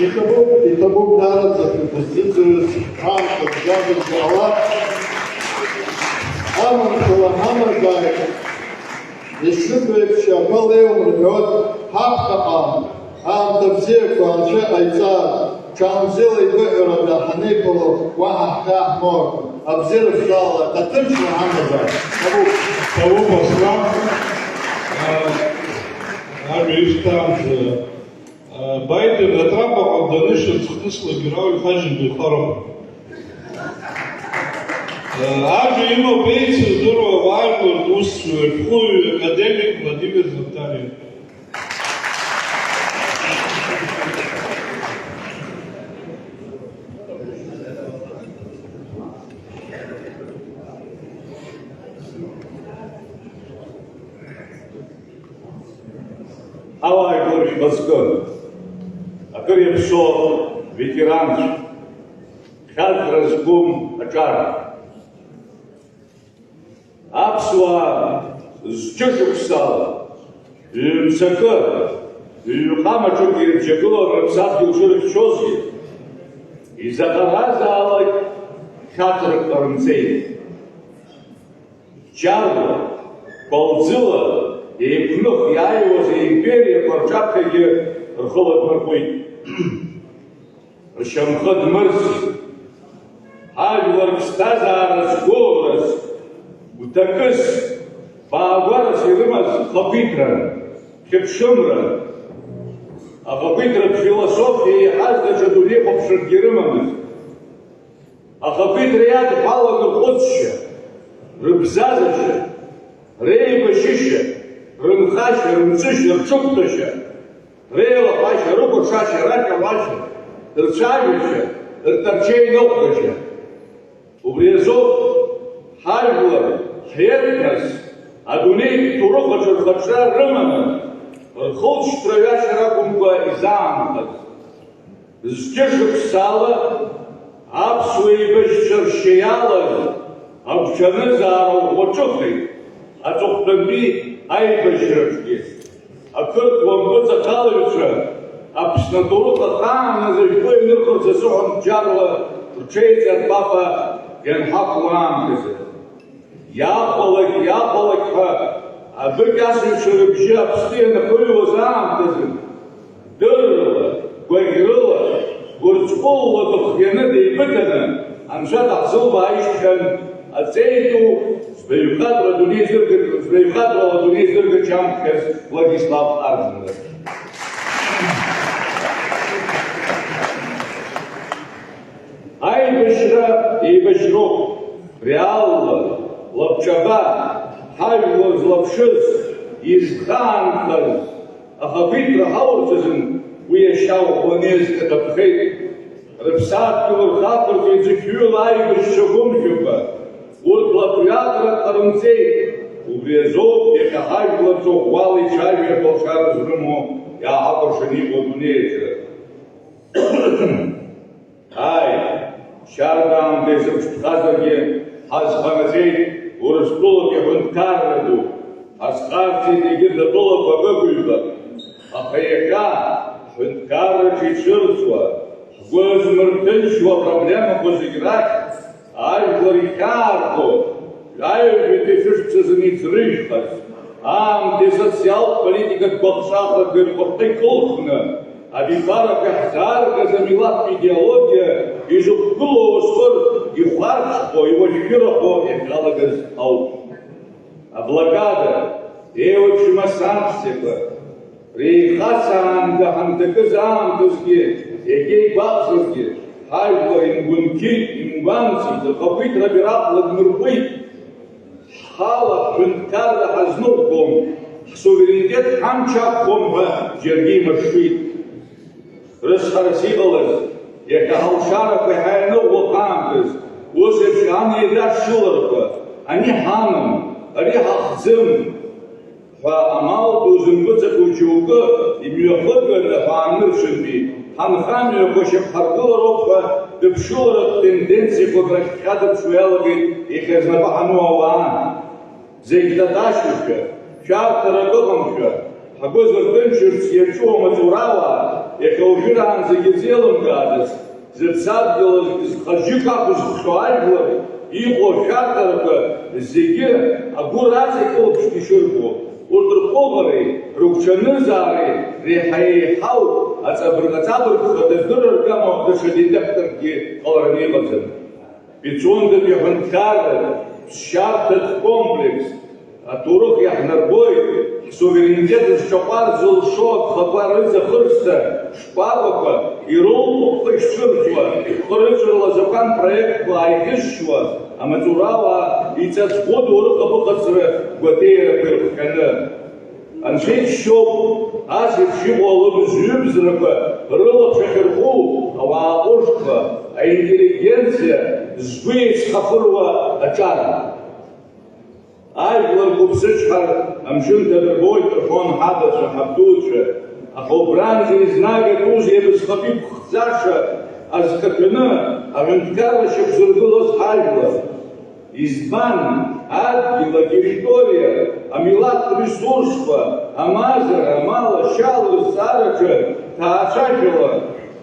Иҭабуп, иҭабуп даараӡа шәыбзиаӡырҩырц, аамҭа бжьаӡырҩ ҟалап. Аманшәала ҳамазааит, ишыбеиԥш, ақәа леиуам рҳәоит, ҳаԥхьаҟа аамҭа бзиақәа Анцәа иҟаиҵааит, ҽаанбзиала игәыҳәарада ҳанеиԥыло, уаҳа ҳхы иаҳмоур, абзиара бжьалалааит, аҭынчра ҳамазааит. Ҭабуп. Ҭабуп, Аслан. Э, ажәа ишьҭамзар, Байден атрапаҟа данышьҭыхны слагерау ихажьын духарым. Ажәа имоуп еицырдыруа уаажәлантә усзуҩы, ашәҟәыҩҩы, академик Владимир Зартариа. Ҳауааи гәыршә мызкы, акыр иаԥсоу ветеранцәа, хьаҵра зқәым аҿар. Аԥсуаа зқьышықәсала, ҩ-мцакы, ҩ-ҟама ҿык ирыбжьагылан рыԥсадгьыл шырыхьчозгьы, изаҟаразаалак хьаҵрак ҟарымҵеит. Џьарла, кәалӡыла еиқәных иааиуаз аимпериақәа рҿаԥхьагьы рхы ладмырхәит. Ршьамхы дмырӡит. Ҳажәлар ԥсҭазаарас, гәыӷрас, гәҭакыс, баагәарас ирымаз хақәиҭран, хьыԥшымран. Ахақәиҭратә философиа иаҳаз даҽа дунеихәаԥшракгьы рымамызт. Ахақәиҭра иадҳәалан рхәыцшьа, рыбзазашьа, реибашьышьа, рынхашьа, рымҵышьа, рҽықәтәашьа, реилахәашьа, рыкәыршашьа, раҟьалашьа, рцәажәашьа, ртәарчеиныҟәгашьа. Убри азоуп ҳажәлар, ҳетнос, адунеитә ҭоурых аҿы рхаҿра рыманы, рхылҵшьҭра ҩашьара акәымкәа изаанхаз. Зқьышықәсала аԥсуа еибашьцәа ршьа иалаз агәҽанызаара ӷәӷәа ҿыхеит аҵыхәтәантәи аибашьраҿгьы. Ақырҭуа мпыҵахалаҩцәа Аԥсны аҭоурых ахааназ ашәҟәы ианырхырц азыҳәан бџьарла рҽеиҵарпапа ианҳақәу аамҭазы. Иахәалак, иахәалак ҳәа, абыкьасыҩцәа рыбжьы Аԥсны ианаԥыҩлоз аамҭазы, дыррала, гәаӷьрыла, гәырҵҟәылла дыхианы деибыҭаны, Анцәа даҳзылбааижьҭхьан, аҵеи ду, збаҩхатәра дунеи зыргар-, збаҩхатәрала дунеи зыргачамкхьаз Владислав Арӡынба. Аибашьра еибашьроуп, реалла, лабҿаба, ҳажәлар злаԥшыз, изхаанхаз, ахақәиҭра ҳаурц азын уи иашьа ӷәӷәаны иазкаҭәатәхеит. Рыԥсадгьыл рхақәырҵеит зықьҩыла аибашьцәа гәымшәақәа, урҭ лакҩакрак ҟарымҵеит. Убри азоуп иахьа ҳажәлар ҵыӷәӷәала ицәажәартә алшара зрымоу иааҳакәыршаны иҟоу адунеи аҿы. Ааи, шьарда аамҭа изыԥшӡахазаргьы, ҳазханаҵеит Урыстәылатәи аҳәынҭқарра ду, ҳазхарҵеит егьырҭ атәылақәа акык-ҩбак, аха иахьа ҳҳәынҭқарраҿы ицәырҵуа, ҳгәы змырҭынчуа апроблемақәа зегь рахь ажәлар ихьаарго, ҩажәатәи шәышықәсазын иӡрыжәхаз, аамҭеи асоциалтә политикатә гәаҟцәахақәеи рҟәырҟьа икылхны, абиԥарақәа иаҳзааргаз амилаҭтә идеологиа изықәгылоу ауасхыр ихәарҽхәо, иуашәшәырахо иахьалагаз ауп. Аблокада, еиуеиԥшым асанкциақәа, реихацаанда ҳанҭакыз аамҭазгьы, егьа игәаҟзаргьы, ҳажәлар имгәынқьит, имгәамҵит, рхақәиҭра абираҟ ладмырҟәит. Ҳхала ҳҳәынҭқарра ҳазныҟәгом, ҳсуверенитет ҳамч ақәхом ҳәа џьаргьы имыршәит. Рыцҳарас иҟалаз, иахьа ҳалшарақәа иҳаианыҟәо ҳаамҭаз, ус еиԥш ани еидашшыларақәа, ани ҳамам, ари ҳахӡым ҳәа амал ду зымгәыҵаку џьоукы имҩахыганы ҳәа анырцәынтәи, ҳанхамҩақәа шьақәҳаргылароуп ҳәа дыԥшыларатә тенденциақәак рахь хьадыԥшуа иалагеит иахьа знапы ҳану ауаа. Зегь даташьушәа, шәарҭарак ыҟамшәа, Ҳгәы зырҭынчырц иаҿу амаҵурауаа, иахьа уажәраанӡагьы ирзеилымкааӡац, зыԥсадгьыл зхаҿы иқәызххьоу ажәлар иҟоу ашәарҭарақәа зегьы агәыр аҵа икылԥшны ишырбо, урҭ рҟәыӷареи рыгәҽанызаареи реиҳа еиҳау аҵабырг-аҵабыргха дырдырыр ргама даҽа детекторкгьы ҟалараны иҟаӡам. Пицундатәи аҳәынҭқарра ԥсшьарҭатә комплекс аҭоурых иаҳнарбоит, ҳсуверенитет зҿаҟәар зылшо агхақәа рыҵахырсҭа шкәакәақәа ирылхәыхәхәа ишцәырҵуа, хырыҵәырла азакәан проектқәа ааихьызшьуа, амаҵурауаа иҵаҵӷәы ду рыхаԥыхыҵра гәаҭеирақәа ирыхҟьаны. Анцәа иџьшьоуп, ас еиԥш иҟоу алыгажә-ҩыгажәрақәа рылаԥш ахьырхәу ауаа ҟәышқәа, аинтеллигенциа згәы еицхафыруа аҿар. Ажәлар гәыԥсычҳар амшын ҭадырбоит рҳәон ҳабацәа, ҳабдуцәа, аха убранӡа изнагатәузеи абызхатәи ԥхӡаша азкаҭәаны аҳәынҭқарра шьақәзыргылаз ҳажәлар? Избан, адгьыл, атерриториа, амилаҭтә ресурсқәа, амазара, амал, ашьала рызҵаараҿы ҭаацәашәала,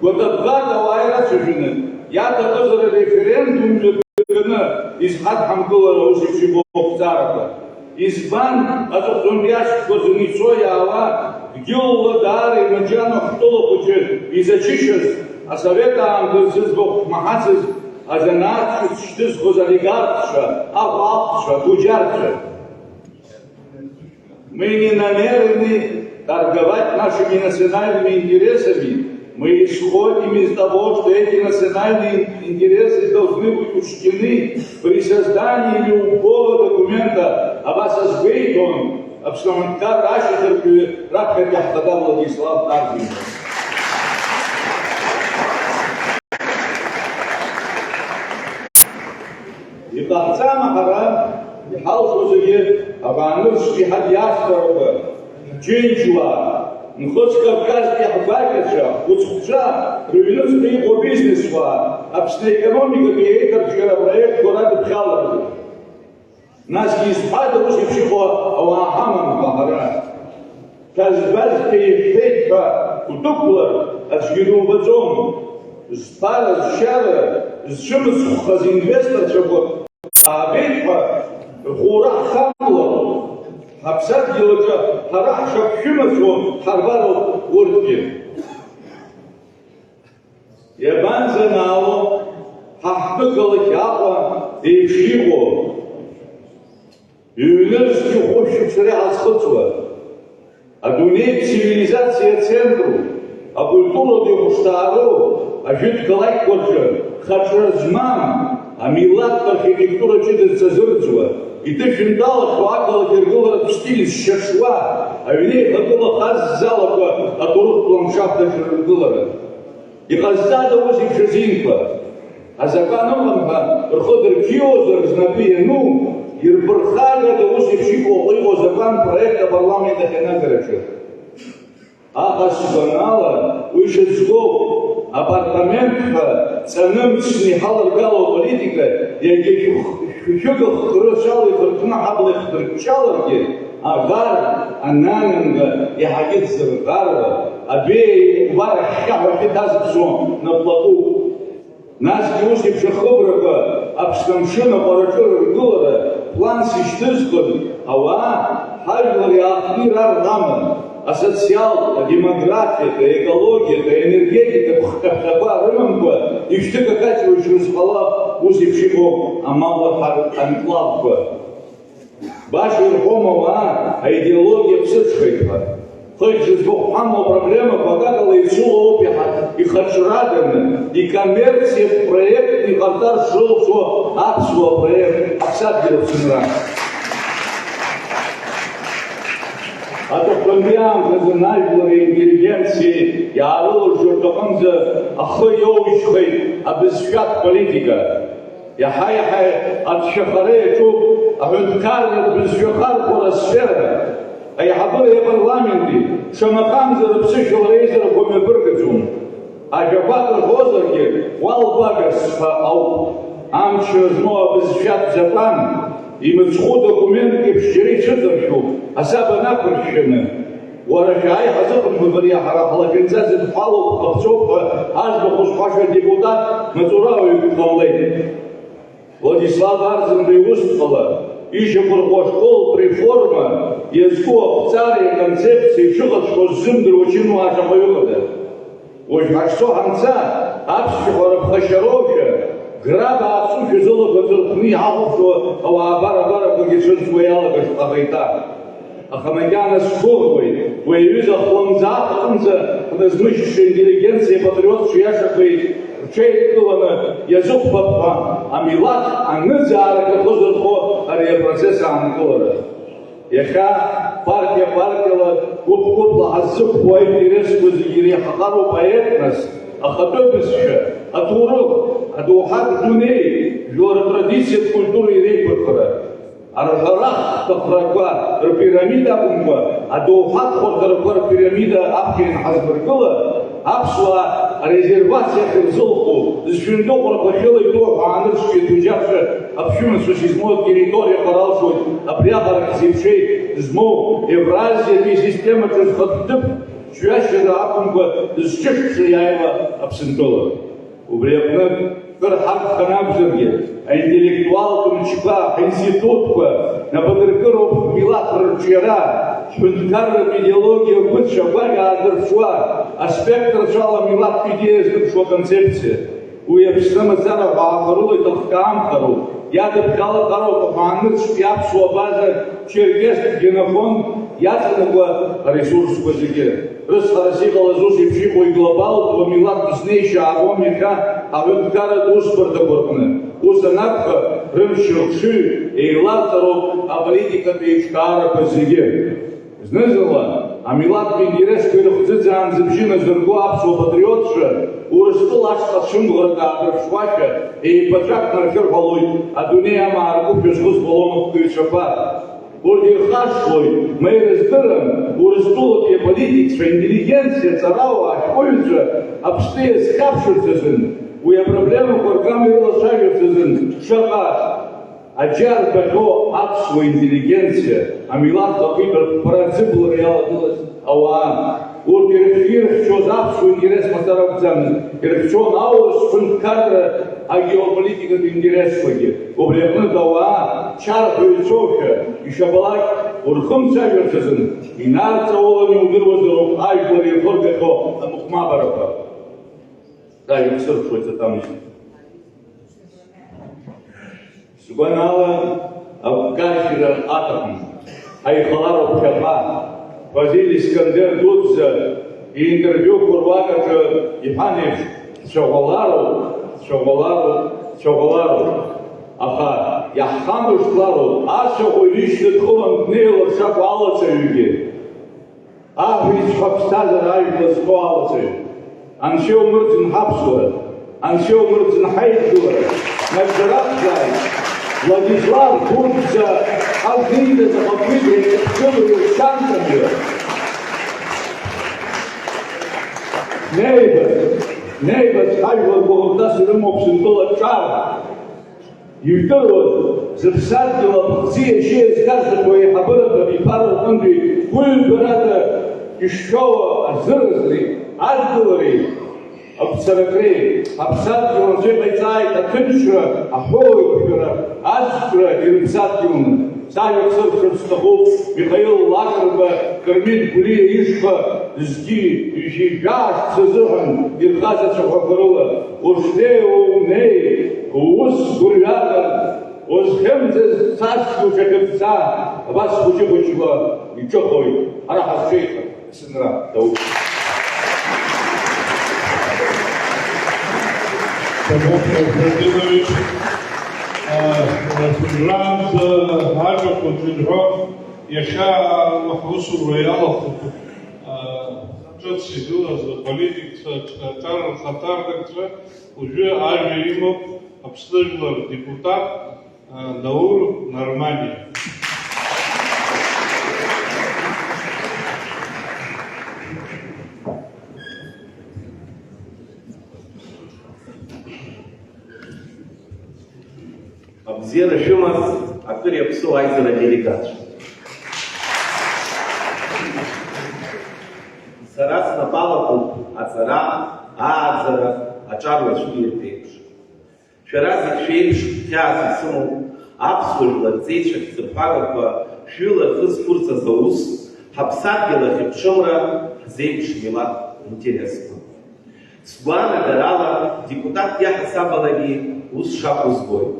гәатабӷата ауаа ирацәажәаны, иаҭахызар ареферендум мҩаԥганы изҳадҳамкылар аус еиԥш иҟоу ақәҵарақәа? Избан, аҵыхәтәантәи ашықәсқәа рзы ицо иаауа, дгьылла даара имаџьану ҳтәыла хәыҷы изачышьаз, асовет аамҭазы зыӡбахә шәмаҳацыз, азанааҭ ҿыц шьҭызхыз олигархцәа, аҟәаҟәцәа, атуџьарцәа. Мы не намерены торговать нашими национальными интересами. Мы исходим из того, что эти национальные интересы должны быть учтены при создании любого документа. Абас азгәеиҭон Аԥсны аҳәынҭқарра ашьаҭаркҩы раԥхьатәи ҳхада Владислав Арӡынба. Иҟаҳҵама ҳара иҳалшо зегьы, ауаа нырцәтәи ҳадиаспорақәа, ҳџьынџьуаа, Нхыҵ Кавказтәи ҳгәакьацәа, ҳхәыцхәцәа рыҩныҵҟа иҟоу абизнесуаа Аԥсны аекономикатә еиҭарҿиара апроектқәа радыԥхьаларгьы? Насгьы изҳәада ус еиԥш иҟоу ауаа ҳамам ҳәа ҳара? Шәазгәазҭеи иҳәеит ҳәа удәықәлар, аӡәгьы дубаӡом. Зԥара, зшьара зцәымыцхәхаз инвесторцәақәак аабеит ҳәа рхәура ҳхамлароуп. Ҳаԥсадгьыл аҿы ҳара ҳшаԥшәымацәоу ҳарбароуп урҭгьы. Иабанӡанаало ҳа ҳтәы-қалақь Аҟәа еиԥш иҟоу? Ҩнызқь хәышәуп сара иҳазхыҵуа. Адунеитә цивилизациа ацентру, акультуратә ихәышҭаароу ажәытә қалақьқәа рҿы хаҿра змам, амилаҭтә архитектура ҷыда зҵазырӡуа, идышәынтәалахьоу ақалақь аргыларатә стиль зшьаҽуа, аҩнеихагыла хаззалақәа аҭоурыхтә ландшафт аҿы рыргылара. Иҟазҵада ус еиԥш азинқәа? Азакәан ыҟам ҳәа рхы дырқьиозар, знапы иану, ирԥырхагада ус еиԥш иҟоу, иҟоу азакәан проект апарламент ахь анагараҿы? Аха сгәанала, уи шьацгоуп, апарламент ҳәа ҵаны мцны иҳаларгало аполитика, иагьа шәых-, шәышәыгахкы рацәала ихыркны ҳабла ихдырҷҷаларгьы, аӷар ананамга иаҳагьы дзырӷаруа, абеиа иҟәбар ахьхьаҳәа ахьы ҭазыԥсуа наплакуп. Насгьы ус еиԥш ахыбрақәа Аԥсны амшын аҟәараҿы рыргылара планс ишьҭызхын, ауаа ҳажәлар иаахтны ирарҳәама? Асоциалтә, адемографиатә, аекологиатә, аенергетикатә хҭаԥхьақәа рымамкәа ишәҭыкакаҷуа ишрызҳауа ус еиԥш иҟоу амалаҳар анклавқәа. Баша ирҳәома ауаа аидеологиа ԥсыҽхеит ҳәа? Хыхь зыӡбахә ҳамоу апроблемақәа акакала еицулоуп иаҳа ихаҿраданы, икоммерциатә проект иҟарҵар шрылшо аԥсуа проект Аԥсадгьыл аԥсынра. Аҵыхәтәантәи аамҭазы ажәлари аинтеллигенциеи иаарыларыжьуа рҭахымзар ахы иоужьхеит абызшәатә политика. Иаҳа-иаҳа ацәшәахара иаҿуп аҳәынҭқарратә бызшәа ахархәара асфера. Аиҳабыреи апарламенти шамахамзар аԥсышәала реизарақәа мҩаԥыргаӡом. Ажәақәак рҳәозаргьы, уалбагас ҳәа ауп. Амчра змоу абызшәатә закәан, имыцхәу документ еиԥш џьара ицәыҵаршәуп, асаба нақәыршәшәаны. Уара шәааи ҳазыҟамҵо, ари ҳара ҳлахьынҵа зыдҳәалоуп, ҟаԥҵоуп ҳәа аӡбахә зҳәаша адепутат маҵурауаҩык дҟамлеит. Владислав Арӡынба иусҭҟала ишьақәырӷәӷәо ашколтә реформа иазку ақәҵареи аконцепциеи шыҟаҵәҟьоу ззымдыруа чынуаа шаҟаҩы ыҟада? Уажә ҳашцо ҳанца, аԥсшәа ҳәара ԥхашьароушәа, гра бааԥсушәа зылақәа ҵырхәны иҳахәаԥшуа ауаа абар-абарақәагьы цәырҵуа иалагашт ҟаҟеиҭа. Аха макьана сгәыӷуеит, уи аҩыза хлымӡаах аҟынӡа ҳназмышьҭша интеллигенциа патриотцәа иашақәеи рҽеидкыланы иазыхәбап ҳәа, амилаҭ аныӡаара шәахызырхо ари апроцесс аанкылара. Иахьа партиа-партиала, гәыԥ-гәыԥла ҳаззықәԥо аинтересқәа зегьы иреиҳахароуп аетнос, ахатәы бызшәа, аҭоурых, адоуҳатә дунеи, жәлар ртрадициатә культура иреиқәырхара. Арҳәарахҭахрақәа рпирамида акәымкәа, адоуҳатә хәарҭарақәа рпирамида аԥхьа ианҳазмыргыла, аԥсуаа арезервациа ахьырзылху, зшәындыҟәрақәа хьыла иҭәу аҳәаанырцәтәи аҭуџьарцәа аԥшәымацәа шьызмоу атерриториақәа ралшоит, абриаҟара ҳзеиԥшеи змоу Евразиатәи асистемаҿы зхатә ҭыԥ ҿҩашьара акәымкәа зҽышәшо иааиуа Аԥсынтәыла. Убри аҟнытә, кыр ҳагханы акәзаргьы, аинтеллектуалтә мчқәа, ҳинститутқәа нападыркыроуп ҳмилаҭ рырҿиара, ҳҳәынҭқарратә идеологиа агәыцә агәаӷь аадырԥшуа, аспектрцәала амилаҭтә идеиа зырԥшуа аконцепциа. Уи Аԥсны мацара ҳәаақәа рыла иҭахкаамхароуп, иадыԥхьалахароуп аҳәаанырцәтәи аԥсуа база, Черкесск, Генофонд иаҵанакуа аресурсқәа зегьы. Рыцҳарас иҟалаз ус еиԥш иҟоу иглобалтә амилаҭтә знеишьа аабом иахьа аҳәынҭқарратә усбарҭақәа рҟны. Ус анакәха, рымч-рыхшыҩ еиларҵароуп аполитикатә еиҿкаарақәа зегьы. Зны-зынла амилаҭтә интересқәа ирыхӡыӡаанӡа бжьы назырго аԥсуа патриотцәа Урыстәыла ашҟа цәымӷрак аадырԥшуашәа еиқәаҵәак наршәырҳәалоит адунеи амаа ргәышәа зхызго ломахкыҩцәақәа. Урҭ ирхашҭлоит, ма ирыздырам, Урыстәылатәи аполитикцәа, аинтеллигенциа, аҵарауаа, ашәҟәыҩҩцәа Аԥсны иазхьаԥшырц азын, уи апроблемақәа ргама ирылацәажәарц азын шаҟа аџьа рбахьоу аԥсуа интеллигенциа, амилаҭ лақәиҭра хәра аӡыблара иалагылаз ауаа. Урҭ ирыхь-, ирыхьчоз аԥсуа интерес мацара акәӡамызт, ирыхьчон аурыс ҳәынҭқарра агеополитикатә интересқәагьы. Убри аҟнытә ауаа чарҳәаҩцәоушәа, ишабалак урхымцажәарц азын, инарҵаулан иудыруазароуп ажәлар ирхыргахьоу амыхәмабарақәа. Сажәа сырԥшуеит саҭамыз. Сгәанала, агәкажьра аҭахым. Ҳаихалароуп ԥхьаҟа. Фазиль Искандер дуӡӡа иинтервиуқәа руак аҿы иҳәан еиԥш, ҳцәаӷәалароуп, ҳцәаӷәалароуп, ҳцәаӷәалароуп. Аха иаҳхамышҭлароуп, ацәаӷәаҩ ишьҭа дхылан днеилар шакәу алаҵаҩгьы. Аҳ ицәҳа ԥсҭазаара ажәла зхоу алаҵаҩ, Анцәа иумырӡын ҳаԥсуара, Анцәа иумырӡын ҳаидгылара, нагӡара ақәзааит, Владислав Гәырӡа, ҳазиндаз аҟаԥыџьа еиқәгылоу иршьанҵамҩа. Неибац, неибац, ҳажәлар гәыӷырҭас ирымоуп сынтәыла ҿар. Ижәдыруаз, зыԥсадгьыл аԥхӡы иашьа иазхьаршҭыхуа еиҳабыратә абиԥара рҟынтәи гәыҩбарада ишшәоу азыразреи адгылареи агәцаракреи, ҳаԥсадгьыл анцәа иҟаиҵааит аҭынчра, аҳәоу еиқәшәара, аӡәӡәара ирыԥсадгьылны. Сажәа сырԥшырц сҭахуп Михаил Лакрба, Кармит Гәлиа ишҟа зқьи ҩажәи жәаа шықәса азыҳәан ирхаз ацәаҳәақәа рыла, ушнеиуа унеи, уус гәырҩаган, узхьымӡаз цасгьы уҽахьыгӡа, абас хәыҷы-хәыҷла иҿыхоит, ҳара ҳазҿеиха. Сынра, Дауҭ. Владимирович, а, уажәраанӡа ажәақәа зырҳәо, иахьа ҳусура иалахәуп, а, ҿыц игылаз аполитикцәа, аҿар рхаҭарнакцәа, уажәы ажәа имоуп Аԥсны жәлар депутат, Наур Нарманиа. Абзиара шәымаз, акыр иаԥсоу аизара делегатцәа. Сара ааӡара аҿар уаҵәтәи ирԥеиԥш. Шәара зегь шәеиԥш хьаас исымоуп, аԥсуа жәлар рҵеицәа хьӡырҳәагақәа шәыла рхы зқәырҵаз аус, ҳаԥсадгьыл ахьыԥшымра, ҳзеиԥш милаҭ интересқәа. Сгәаанагарала, депутатк иаҳасабалагьы ус шакәу збоит.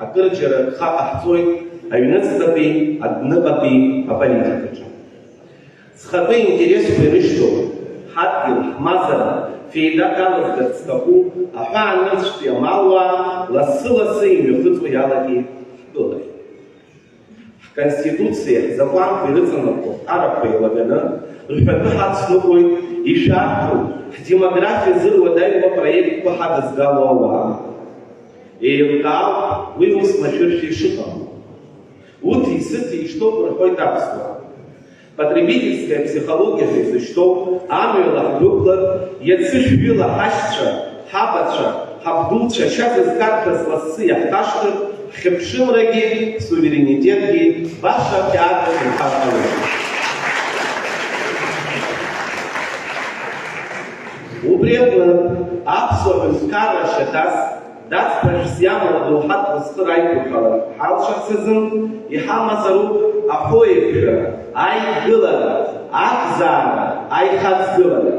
Акырџьара рхы ҟаҳҵоит аҩныҵҟатәи, адәныҟатәи аполитикаҿы. Зхатәы интересқәа ирышьҭоу, ҳадгьыл, ҳмазара феидак алызгарц зҭаху аҳәаанырцәтәи амалуаа лассы-лассы имҩахыҵуа иалагеит ҳтәылахь. Ҳконституциеи ҳзакәанқәеи рыҵанархо арахәқәа еилаганы, рҳәатәы ҳацныҟәоит ишәарҭоу, ҳдемографиа зыруадаҩуа апроектқәа ҳадызгало ауаа. Еилкаауп уи ус машәыршәа ишыҟам. Уҭи-сыҭи ишьҭоуп рҳәоит аԥсуаа. Потребительская психология ҳәа изышьҭоу амҩала ҳдәықәлар, иацы шәҩыла ҳашьцәа, ҳабацәа, ҳабдуцәа шьа зызкарҭәаз лассы иаҳҭашҭыр, ҳхьыԥшымрагьы ҳсуверенитетгьы баша қьаад рхы ҳархалоит. Убри аҟнытә, аԥсуа ҳәынҭқарра шьаҭас даҵԥашьс иамоу адоуҳатә уасхыр аиқәырхара ҳалшарц азын иҳамазароуп аҳәоеиқәшәара, аидгылара, ақәзаара, аихаҵгылара.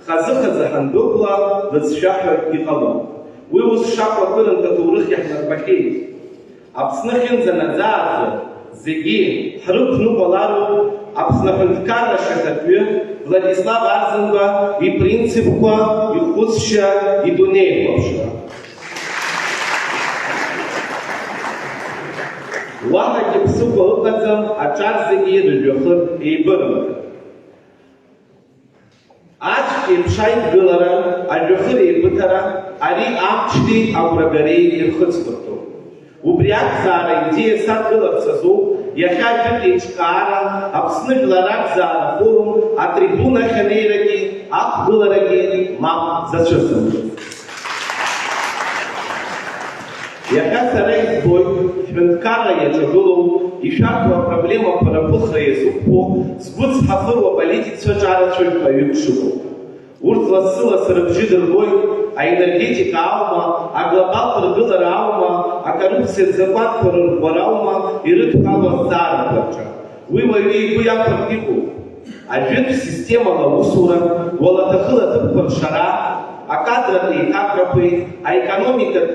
Хазы-хазы ҳандәықәла, лыҵшәа ҳәа иҟалом. Уи ус шакәу акырынтә аҭоурых иаҳнарбахьеит. Аԥсны ахьынӡанаӡааӡо, зегьы ҳрықәныҟәалароуп Аԥсны аҳәынҭқарра ашьаҭатәҩы Владислав Арӡынба ипринципқәа, ихәыцшьа, идунеихәаԥшра. Уаҳагьы ԥсыхәа ыҟаӡам аҿар зегьы рыжәҩахыр еибырымҭар. Аӡәк еиԥш аидгылара, ажәҩахыр еибыҭара, ари амчреи агәрагареи ирхыҵхыртәуп. Убри ақәзаара аидеиа садгыларц азоуп иахьа ажәытә еиҿкаара Аԥсны жәлар ракәзаара афорум атрибунахь анеирагьы ақәгыларагьы мап зацәысымҵоз. Иахьа сара избоит, ҳҳәынҭқарра иаҿагылоу, ишәарҭоу апроблемақәа рыԥыхра иазықәԥо, згәы цҳафыруа аполитикцәа ҿарацәа жәпаҩык шыҟоу. Урҭ лассы-лассы рыбжьы дыргоит аенергетика аума, аглобалтә ргылара аума, акоррупциатә закәанқәа рырӷәӷәара аума ирыдҳәалоу азҵаарақәа рҿы. Уи уаҩы игәы иахәартә иҟоуп. Ажәытә системала аусура, уалаҭахыла аҭыԥқәа ршара, акадратә еиҭакрақәеи аекономикатә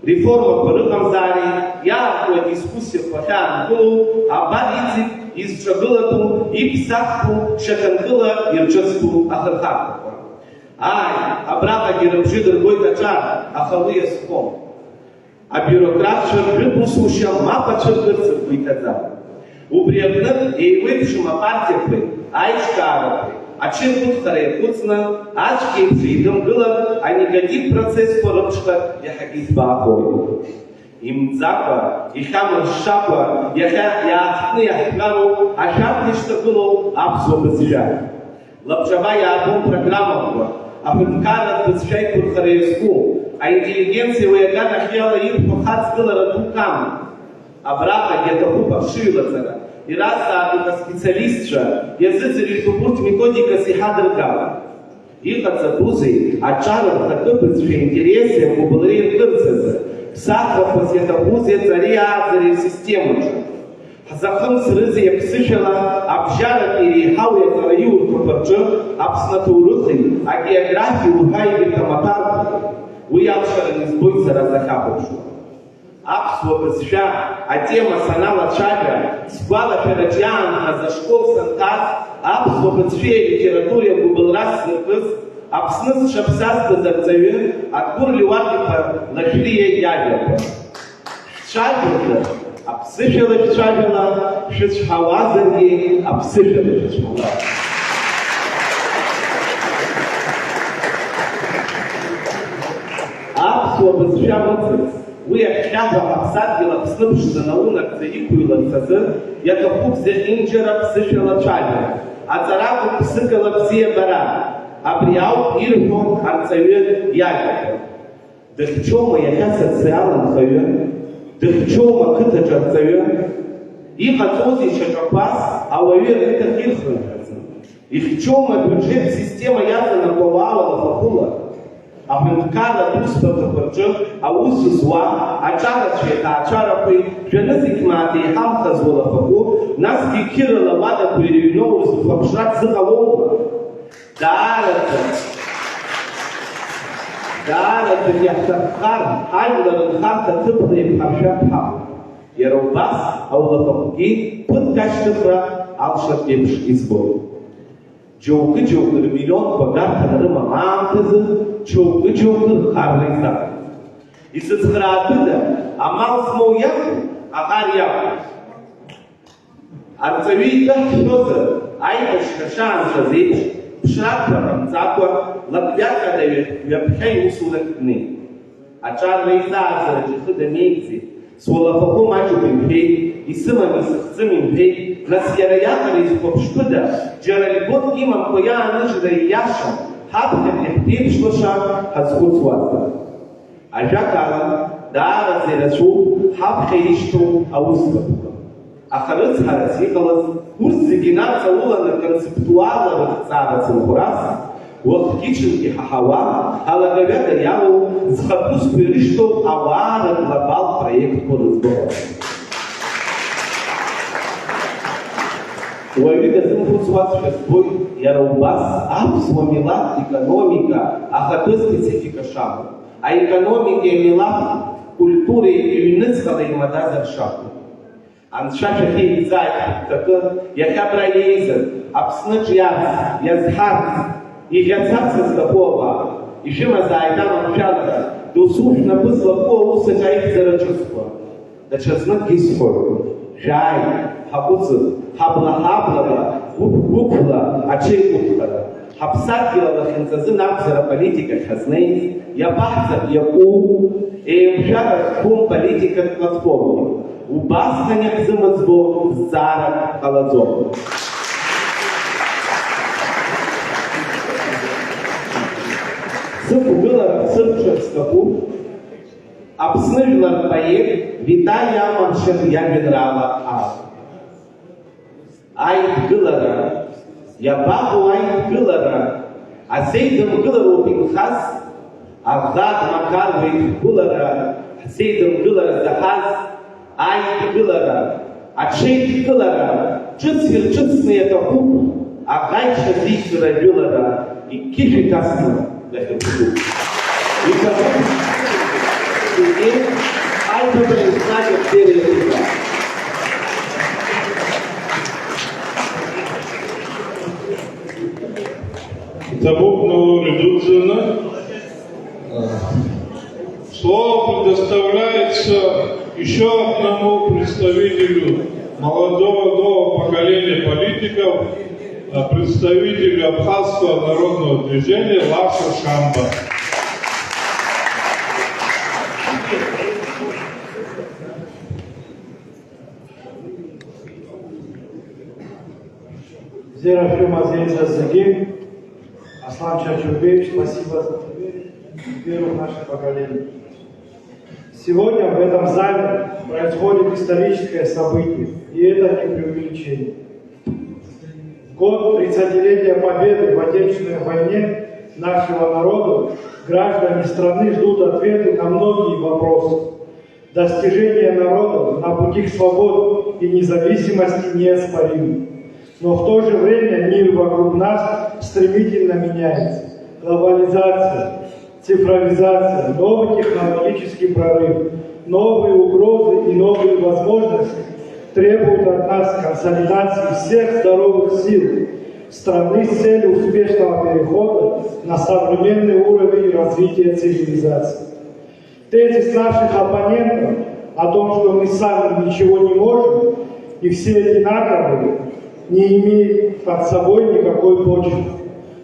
реформақәа рыҟамзаареи иаарту адискуссиақәа ахьаанкылоу, абар иҵегь изҿагылатәу, иԥсахтәу, шьаҭанкыла ирҿыцтәу ахырхарҭақәа. Ааи, абраҟагьы рыбжьы дыргоит аҿар, аха уи азхом. Абиурократцәа ржәытә усушьа мап ацәыркырц ргәы иҭаӡам. Убри аҟнытә, еиуеиԥшым апартиақәеи аиҿкаарақәеи аҽеиқәыххара иаҟәыҵны, ацәгьеиԥш еидымгылар, анегатив процессқәа рымҽхак иаҳагьы иӡбаахоит. Имӡакәа, ихьамыршшакәа, иахьа иаахтны иаҳҳәароуп ашәарҭа ишҭагылоу аԥсуа бызшәа. Лабҿаба иаабо программақәа, аҳәынҭқарратә бызшәа иқәырхара иазку, аинтеллигенциа уи аганахьала ирҳәо хацгылара дук амам. Абраҟагь иаҭахуп ахшыҩлаҵара, иразҵаатәуп аспециалистцәа, иазыӡырҩтәуп урҭ методикас иҳадыргалар. Иҟаҵатәузеи аҿар рхатәы бызшәа интереси агәыбылреи ркырц азы, ԥсахрақәас иаҭахузеи аҵареи ааӡареи рсистемаҿы? Ҳзахымцрызеи аԥсышәала абжьаратә иреиҳау иаҵараиурҭақәа рҿы Аԥсны аҭоурыхи агеографиеи уҳәа егьырҭ амаҭәарқәеи? Уи алшараны избоит сара сахьахәаԥшуа. Аԥсуа бызшәа атема саналацәажәа, сгәалашәараҿ иаанхаз ашкол санҭаз, аԥсуа бызшәеи алитературеи агәыбылра сзыркыз, Аԥсны зҽаԥсазтәыз арҵаҩы Адгәыр Леуарт-иԥа Лашәриа иажәақәа. Шәцәажәозар, аԥсышәала шәцәажәала, шәыцәҳауазаргьы аԥсышәала шәыцәҳауа. Аԥсуа бызшәа мыӡырц, уи ахьхьаҳәа ҳаԥсадгьыл Аԥсны ԥшӡа наунагӡа иқәыҩларц азы иаҭахуп зехьынџьара ԥсышәала ацәажәара, аҵара акәу ԥсыхәала абзиабара, абри ауп ирҳәо арҵаҩы иажәақәа. Дыхьчома иахьа асоциал анхаҩы, дыхьчома ақыҭаҿы арҵаҩы, иҟаҵозеи шьаҿақәас ауаҩы ақыҭахь ирхынҳәырц? Ихьчоума абиуџьет система иаҵанакуа ауаа уалафахәыла? Аҳәынҭқарратә усбарҭақәа рҿы аус зуа аҿарацәеи аҭаацәарақәеи жәанызқь мааҭ еиҳамхаз уалафахәы, насгьы қьырала уадақәа ирыҩноу рзыхәаԥшра дзыҟалома? Даараӡа, даараӡагьы ҳҭаххар, ҳажәлар рынхарҭа ҭыԥла еиқәҳаршәап ҳәа. Иара убас аулафахәгьы ԥыҭк ашьҭыхра алшартә еиԥш избоит. Џьоукы-џьоукы рмиллионқәа агарҭа анрымам аамҭазы, џьоукы-џьоукы рхарра изаҭом. Исыцхраатәыда, амал змоу иакәу, аҟар иакәу? Арҵаҩы итәы ҳшәозар, аибашьра шаанхаз еиԥш, ԥшрақәра ҟамҵакәа, лакҩаҟьада ҩаԥхьа иусурахь днеит. Аҿар реизааӡараҿ ихы дамеигӡеит, суалафахәы маҷуп имҳәеит, исымам, исыхӡым имҳәеит, нас иара иаҟара изхәаԥштәыда, џьара льготк имамкәа иааныжьра ииашам, ҳаԥхьатәи ҳԥеиԥшлаша ҳазхәыцуазар? Ажәакала, даараӡа ирацәоуп ҳаԥхьа ишьҭоу аусбарҭақәа. Аха рыцҳарас иҟалаз, урҭ зегьы нарҵауланы концептуалла рыҭҵаара цынхәрас, уахгьы-ҽынгьы иҳаҳауа, алагаҩада иалоу, зхатә усқәа ирышьҭоу ауаа рыглобал проектқәа рыӡбахә. Уаҩы дазымхәыцуазшәа збоит, иара убас аԥсуа милаҭ икономика ахатәы специфика шамоу, аекономикеи амилаҭ культуреи ҩныҵҟала имадазар шакәу. Анцәа шәахьеигӡааит ҳгәҭакы, иахьа абра иеизаз, Аԥсныҿ иаарц, иазҳарц, иӷьацарц зҭаху ауаа, ишәымазааит аманшәалара, досу шәнапы злаку аус аҿы аихьӡара ҿыцқәа. Даҽазныкгьы исҳәоит, шәааи, ҳаҟәыҵып, ҳабла-ҳаблала, гәыԥ-гәыԥла аҽеиқәырхара. Ҳаԥсадгьыл алахьынҵазын акәзар аполитикахь ҳазнеиз, иабаҳҵап иакәу, еиқәшәара зқәым политикатә платформа. Убасҟан иаҳзымыӡбо зҵаарак ҟалаӡом. Сықәгылара сырԥшыр сҭахуп Аԥсны жәлар рпоет Витали Аманшин иажәеинраала ала. Аидгылара. Иабаҟоу аидгылара? Асеидымгылароуп инхаз, аӷа дмақаруеит ҳгәылара, ҳсеидымгылара заҳаз, аидгылара, аҽеидгылара, ҿыц ирҿыцны иаҭахуп, аӷа ишазиҵәра ажәылара, иқьышә иҭасны дахьырԥшуп. Иҭабуп зегьы аибабара еснагь ахьӡеира иаԥыза. Иҭабуп, Науры идуӡӡаны. Слово предоставляется ещё одному представителю молодого нового поколения политиков, а, представителю абхазского народного движения Лашу Шамба. Зеро Фюма Зейза Загим, Аслан Чачурбеевич, спасибо за доверие, веру в наше поколение. Сегодня в этом зале происходит историческое событие, и это не преувеличение. В год тридцатилетия Победы в Отечественной войне нашего народа граждане страны ждут ответы на многие вопросы. Достижения народа на пути к свободе и независимости неоспоримы. Но в то же время мир вокруг нас стремительно меняется. Глобализация, цифровизация, новый технологический прорыв, новые угрозы и новые возможности требуют от нас консолидации всех здоровых сил страны с целью успешного перехода на современный уровень развития цивилизации. Тезис наших оппонентов о том, что мы сами ничего не можем и все одинаковы, не имеет под собой никакой почвы.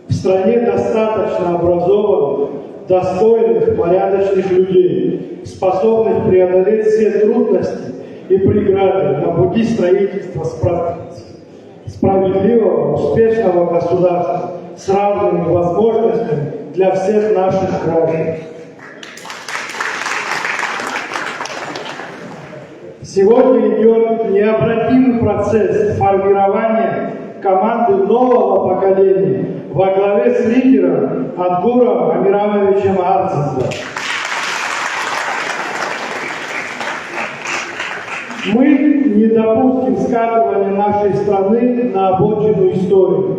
В стране достаточно образованных, достойных, порядочных людей, способных преодолеть все трудности и преграды на пути строительства справедливости. Справедливого, успешного государства с равными возможностями для всех наших граждан. Сегодня идёт необратимый процесс формирования команды нового поколения во главе с лидером Адгуром Амирамовичем Арцинцевым. Мы не допустим скатывания нашей страны на обочину истории.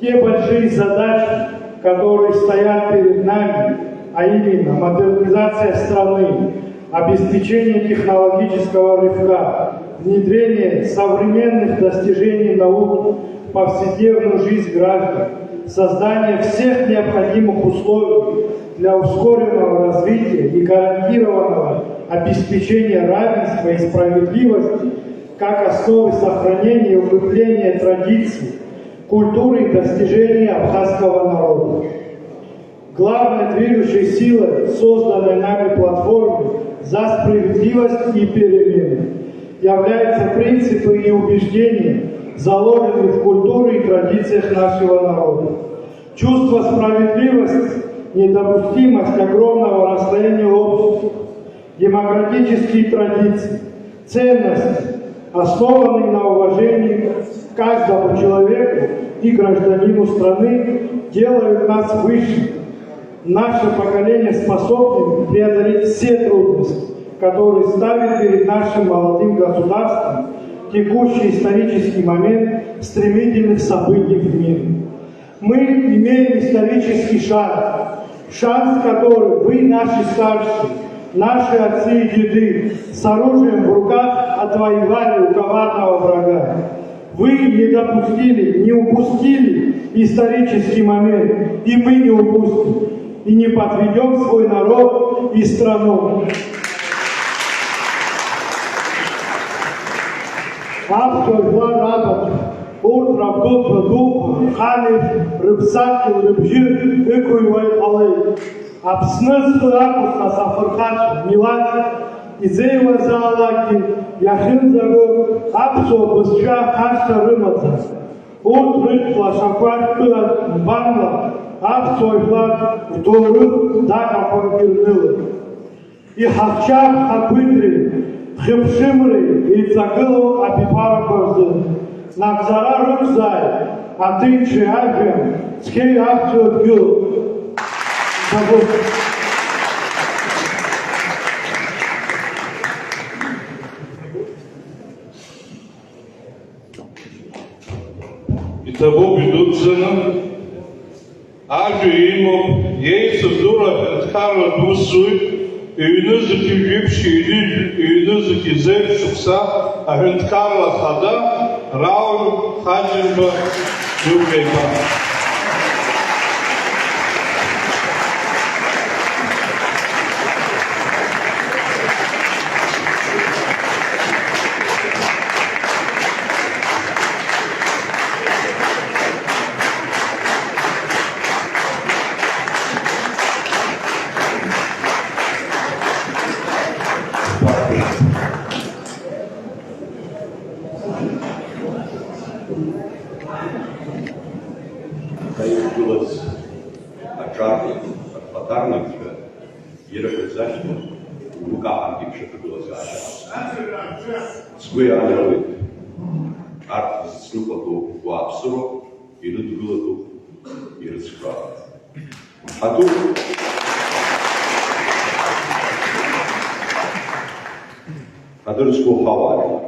Те большие задачи, которые стоят перед нами, а именно модернизация страны, обеспечение технологического рывка, внедрение современных достижений науки в повседневную жизнь граждан, создание всех необходимых условий для ускоренного развития и гарантированного обеспечения равенства и справедливости как основы сохранения и укрепления традиций, культуры и достижений абхазского народа. Главной движущей силой созданной нами платформы «За справедливость и перемены» являются принципы и убеждения, заложенные в культуре и традициях нашего народа. Чувство справедливости, недопустимость огромного расслоения общества, демократические традиции, ценности, основанные на уважении к каждому человеку и гражданину страны, делают нас выше. Наше поколение способно преодолеть все трудности, которые ставит перед нашим молодым государством текущий исторический момент стремительных событий в мире. Мы имеем исторический шанс, шанс, который вы, наши старшие, наши отцы и деды, с оружием в руках отвоевали у коварного врага. Вы не допустили, не упустили исторический момент, и мы не упустим, и не подведем свой народ и страну. Аԥсуа жәлар рабацәа, урҭ рабдуцәа дуқәа, хан еиԥш, рыԥсадгьыл рыбжьы ықәыҩуа иҟалеит. Аԥсны зхы ақәызҵаз афырхацәа, милаҭ изеиуазаалакгьы иахьынӡаго аԥсуа бызшәа хашҭра рымаӡам. Урҭ рыхьӡ лашақәа ртәы мбанла аԥсуа жәлар рҭоурых даҟьақәа ирнылеит. Иҳахьчап ақәиҭреи хьыԥшымреи еиҵагылоу абиԥарақәа рзы. Нагӡара рықәзааит аҭынчреи ажәҩан цқьеи аԥсуа дгьыл. Иҭабуп. Иҭабуп идуӡӡаны. Ажәа имоуп, иеицырдыруа аҳәынҭқарратә усзуҩ, ҩнызқь жәиԥшь, ҩнызқь зеиԥш шықәса аҳәынҭқарра ахада Рауль Ҳаџьымба Џьука-иԥа. Аҿар, апатарнакцәа ирҳәаз ашьҭахь, гәыкаҳаргьы шәаҭагылазаашьа ҟасҵоит. Сгәы иаанагоит, арҭ зыцныҟәатәу уааԥсыроуп, ирыдгылатәуп ирыцхраауа. Ҳаҭыр. Ҳаҭыр зқәу ҳауаажәлар.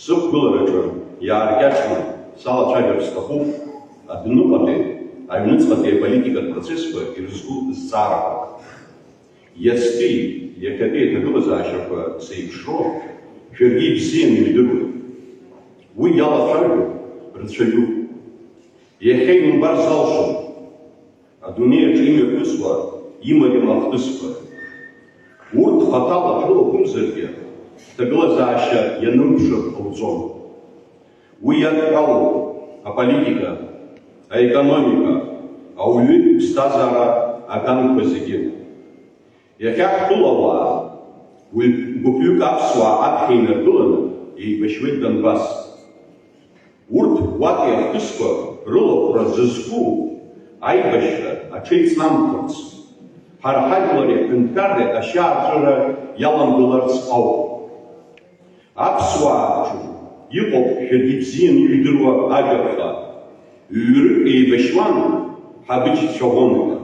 Сықәгылараҿы иааркьаҿны салацәажәар сҭахуп адәныҟатәи, аҩныҵҟатәи аполитикатә процессқәа ирызку зҵаарақәак. Иацтәи, иахьатәи аҭагылазаашьақәа зеиԥшроу шәаргьы ибзианы ижәдыруеит. Уи иалацәажәо рацәаҩуп. Иахьа имбар залшом. Адунеи аҿы имҩаԥысуа имариам ахҭысқәа. Урҭ хаҭала шәрылахәымзаргьы, ҳҭагылазаашьа ианымԥшыр ҟалҵом. Уи иадҳәалоуп аполитика, аекономика, ауаҩытә ԥсҭазаара аганқәа зегьы. Иахьа ҳтәылауаа, уаҩ гәыԥҩык аԥсуаа аԥхьа инаргыланы еибашьуеит Донбасс. Урҭ уатәи ахҭысқәа рылахәра зызку аибашьра аҽеиҵнамхырц, ҳара ҳажәлари ҳҳәынҭқарреи ашьаарҵәыра иаламгыларц ауп. Аԥсуаа рҿы Иҟоуп шәаргьы ибзианы ижәдыруа ажәаԥҟа, ҩҩык еибашьуан ҳабыџь цәаӷәаны.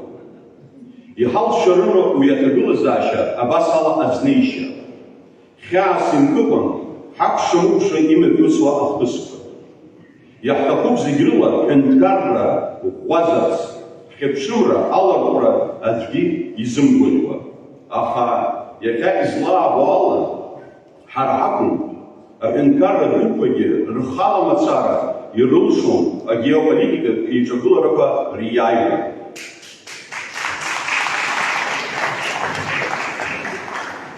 Иҳалшарыма уи аҭагылазаашьа абас ала азнеишьа? Хьаас имкыкәан, ҳакәша-мыкәша имҩаԥысуа ахҭысқәа. Иаҳҭахуп зегь рыла ҳәынҭқарра ӷәӷәазарц, ҳхьыԥшымра аларҟәра аӡәгьы изымгәаӷьуа. Аха, иахьа излаабо ала, ҳара ҳакәым, аҳәынҭқарра дуқәагьы рхала мацара ирылшом агеополитикатә еиҿагыларақәа риааира.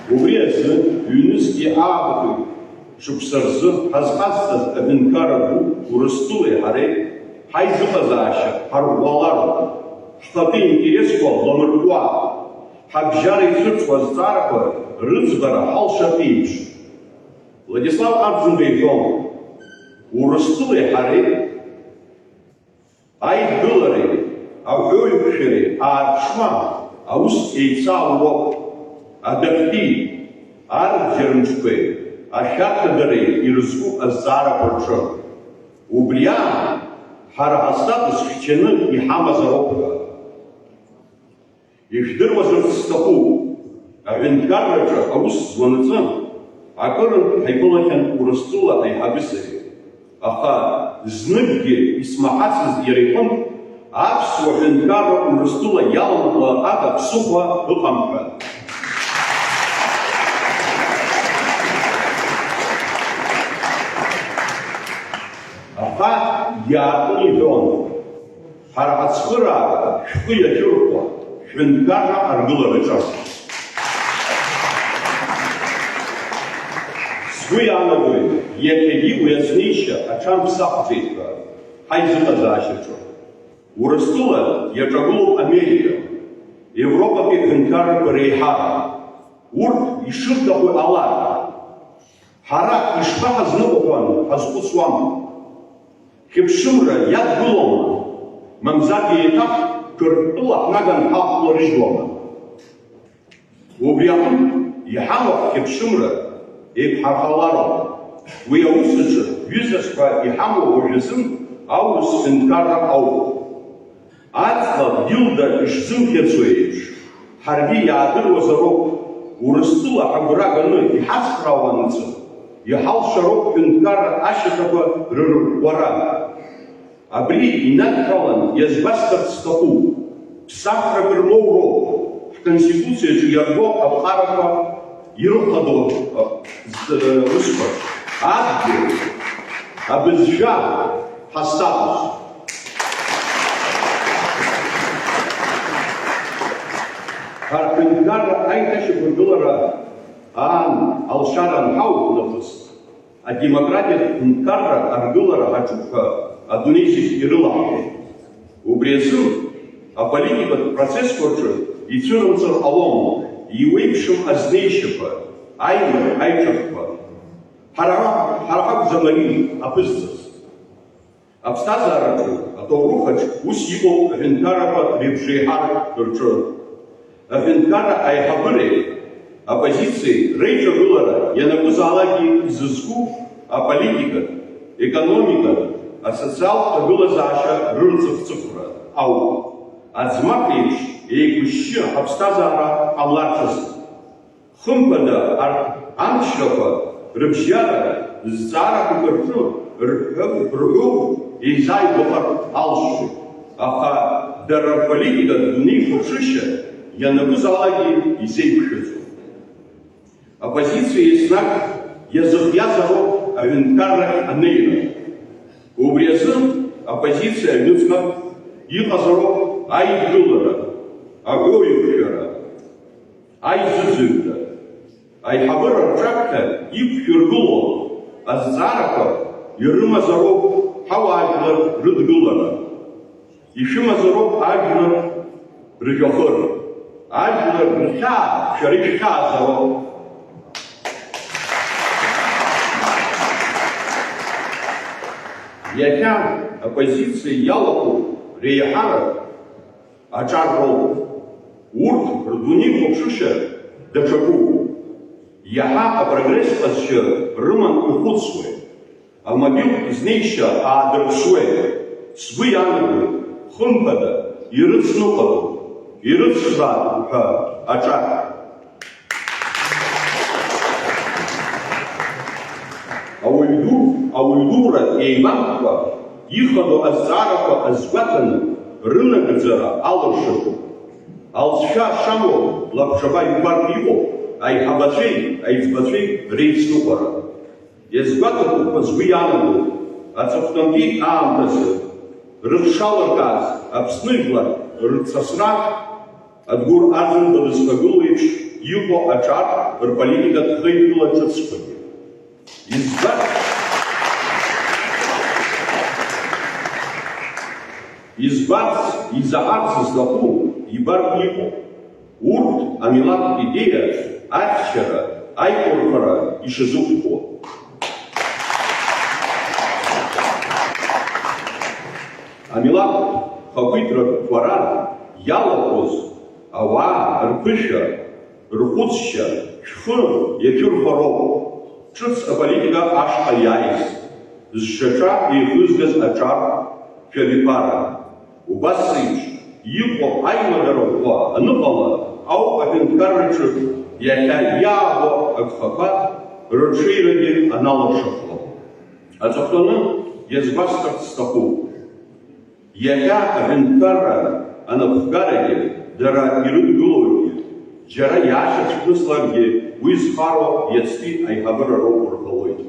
Убри азы, ҩнызқьи ааба шықәса рзы ҳазҟазҵаз аҳәынҭқарра ду Урыстәылеи ҳареи ҳаизыҟазаашьа ҳарӷәӷәалароуп, ҳхатәы интересқәа ламыркуа, ҳабжьара ицәырҵуа азҵаарақәа рыӡбара ҳалшартә еиԥш. Владислав Арӡынба иҳәон, Урыстәылеи ҳареи аидгылареи аҳәоуеиқәшәареи аарԥшуа аус еицаауоуп, адәахьтәи арбџьар мҿқәеи ашәарҭадареи ирызку азҵаарақәа рҿы. Убри аан, ҳара ҳастатус хьчаны иҳамазароуп ҳәа. Ишәдыруазарц сҭахуп, аҳәынҭқарраҿы аус зуанаҵы акырынтә ҳаиԥылахьан Урыстәыла аиҳаби сареи. Аха зныкгьы исмаҳацыз иара иҟынтә аԥсуа ҳәынҭқарра Урыстәыла иаланаҟа ада ԥсыхәа ыҟам ҳәа. Аха иаартны иҳәон. Ҳара ҳацхыраара шәхы иаҿырхуа, шәынҭқарра аргылараҿы. Сгәы иаанагоит, иахьагьы уи азнеишьа аҽамԥсахӡеит ҳәа ҳаизыҟазаашьаҿы. Урыстәыла иаҿагылоуп Америка, Европатәи аҳәынҭқаррақәа реиҳара. Урҭ ишырҭаху ҟалар, ҳара ишԥаҳазныҟәо ҳәа ҳазхәыцуама? Хьыԥшымра иадгылома, мамзаргьы еиҭах Қырҭтәыла ҳнаган ҳахәларыжьуама? Убри аҟынтә иҳамоу ҳхьыԥшымра еиқәҳархалароуп. Уи аус аҿы ҩызас ҳәа иҳамоу уажәазын аурыс ҳәынҭқарра ауп. Аҵла дгьылда ишзымӷьацо еиԥш, ҳаргьы иаадыруазароуп, Урыстәыла ҳагәра ганы иҳацхраауанаҵы, иҳалшароуп ҳәынҭқарра ашьаҭақәа рырӷәӷәара. Абри инадҳәалан иазгәасҭарц сҭахуп, ԥсахрак рмоуроуп ҳконституциаҿы иарбоу аԥҟарақәа ирыхадоу, а, з-, усқәа, адгьыл, абызшәа, ҳастатус. Ҳарҭынҭрарра аиҭашьақәыргылара аан алшара анҳау нахыс, адемократиатә ҳәынҭқарра аргылара ҳаҿуп ҳәа адунеи зегь ирылаҳауеит. Убри азы аполитикатә процессқәа рҿы ицәырымҵыр ҟалом иуеиԥшым азнеишьақәа, аимак, аиҿакқәа. Ҳара, ҳара ҳакәӡам ари аԥызҵаз. Аԥсҭазаараҿы, аҭоурыхаҿ ус иҟоуп аҳәынҭқаррақәа реибжеиҳарак рҿы. Аҳәынҭқарра аиҳабыреи аоппозициеи реиҿагылара ианакәызаалакгьы изызку аполитикатә, економикатә, асоциалтә ҭагылазаашьа рырцыхцыхәра ауп. Аӡмах еиԥш еиқәышьшьы ҳаԥсҭазаара ҟамларц азы. Хымԥада, арҭ амчрақәа рыбжьара зҵаарақәак рҿы рҳәо-, рҳәоу еизааигәахар алшоит, аха дара рполитикатә дунеихәаԥшышьа ианакәызаалакгьы изеиқәшәаӡом. Аоппозициа еснагь иазыхиазароуп аҳәынҭқаррахь анеира. Убри азы аоппозициа аҩныҵҟа иҟазароуп аидгылара, аҳәоуеиқәшәара, аизыӡырҩра, аиҳабыра рҿаԥхьа иқәшәыргылоу азҵаарақәа ирымазароуп ҳауаажәлар рыдгылара, ишәымазароуп ажәлар рыжәҩахыр, ажәлар рхьаа шәара ишәхьаазароуп. Иахьа аоппозициа иалахәу реиҳарак аҿар роуп. Урҭ рдунеихәаԥшышьа даҽакуп. Иаҳа апрогресс ҟазшьа рыман ихәыцуеит. Амобилтә знеишьа аадырԥшуеит, сгәы иаанагоит, хымԥада, ирыцныҟәатәуп, ирыцхраатәуп ҳәа аҿар. Ауаҩ ду, ауаҩ дура еибамккәа, ихадоу азҵаарақәа азгәаҭаны, рынагӡара алыршатәуп. Алҵшәа шамоу лабҿаба игәарҭ иҟоуп аиҳабацәеи аиҵбацәеи реицныҟәара. Иазгәаҭатәуп ҳәа сгәы иаанагоит, аҵыхәтәантәи аамҭазы рыхшалыркааз Аԥсны жәлар рыцасра, Адгәыр Арӡынба дызхагылоу еиԥш иҟоу аҿар рполитикатә хеидкыла ҿыцқәагьы. Избан? Избарц, изаҳарц зҭаху ибартә иҟоуп. Урҭ амилаҭтә идеиа ахьчара, аиқәырхара ишазықәԥо. Амилаҭтә хақәиҭрақәа ран иалахәыз ауаа рԥышәа, рхәыцшьа шәхы иашәырхәароуп, ҿыц аполитика ашҟа иааиз, зшьаҿа еихызгаз аҿар шәабиԥара. Убас еиԥш иҟоу аимадара ӷәӷәа аныҟала ауп аҳәынҭқарраҿы иахьа иаабо агхақәа рырҽеирагьы аналыршахо. Аҵыхәтәаны иазгәасҭарц сҭахуп. Иахьа аҳәынҭқарра анапхгарагьы, дара ирыдгылоугьы, џьара иаашьацәхныслакгьы, уи зхароу иацтәи аиҳабыра роуп рҳәалоит.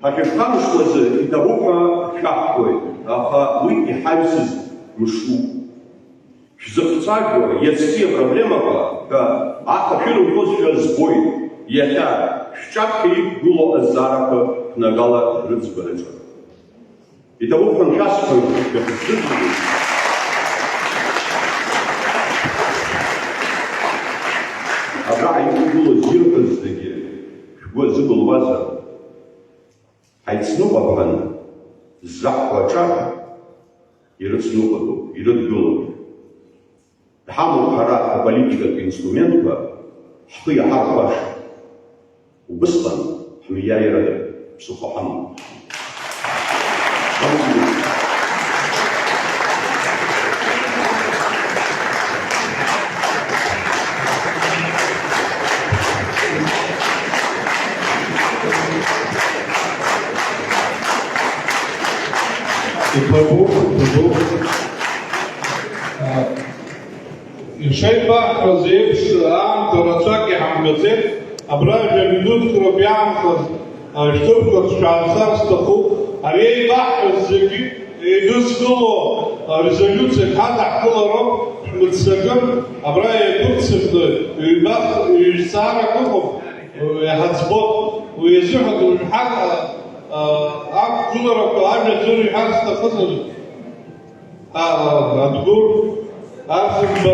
Ҳахьышәхамышҭуазы иҭабуп ҳәа шәаҳҳәоит, аха уи иҳаҩсыз мшуп. Шәзыхцәажәо иацтәи апроблемақәа ҳәа ахашәырымҭозшәа збоит, иахьа шәҿаԥхьа иқәгылоу азҵаарақәа шәнагала рыӡбараҿы. Иҭабуп ҳәа шәасҳәоит, шәыхьӡыӡоит. Абра ҳаидгылоз ирҳәаз зегьы шәгәы азыбылуазар, ҳаицныҟәап ҳәа ззаҳҳәо аҿар ирыцныҟәатәуп, ирыдгылоуп. Дҳамоуп ҳара аполитикатә инструментқәа ҳхы иаҳархәаша. Убысҟан ҳмиааирада ԥсыхәа ҳамам. Иҭабуп, иҭабуп. Ишеибаҳҳәаз еиԥш, аамҭа рацәак иҳамгаӡеит. Абра жәа-минуҭк роуп иаанхаз, ашәҭырқәа шәаанхар сҭахуп. Ари еибаҳҳәаз зегьы еидызкыло арезолиуциа ҳадаҳкылароуп, шәмыццакын. Абра еиқәырццакны ҩба-, ҩ-, зҵаарак ыҟоуп, иҳаӡбоит. Уи азыҳәан уажәы ҳа-, а, ақәгыларақәа ажәа ӡәыр иҳәар сҭахызар? Адгәыр Арӡынба,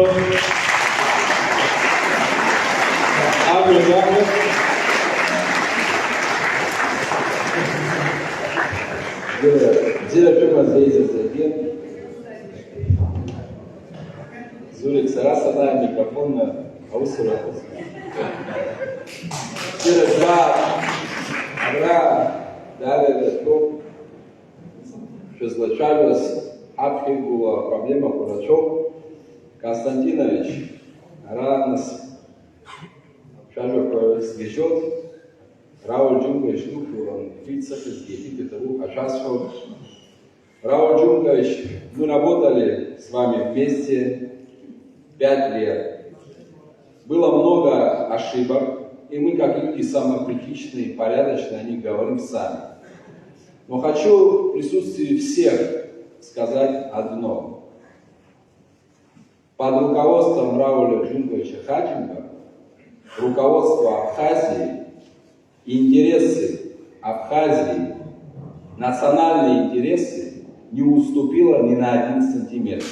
амҩа дақәлеит. Џьара, џьара шәымаз еизаз зегьы. Зурик, сара санааи амикрофон аусура ахәыцуан. Џьара жәбап, абра даара ирацәоуп. Шәызлацәажәаз ҳаԥхьа иқәгылоу апроблемақәа рацәоуп. Константинович, ара нас шәажәақәа сгьежьуеит. Рауль Џьынџьуа ишдәықәлан, ицыхьызгьы иҭыҵ иҭабуп ҳәа шәасҳәоит. Рауль Џьынџьуа, мы работали с вами вместе пять лет. Было много ошибок, и мы, как люди самокритичные и порядочные, о них говорим сами. Но хочу в присутствии всех сказать одно. Под руководством Рауля Джунговича Хаджимба руководство Абхазии, интересы Абхазии, национальные интересы не уступило ни на один сантиметр.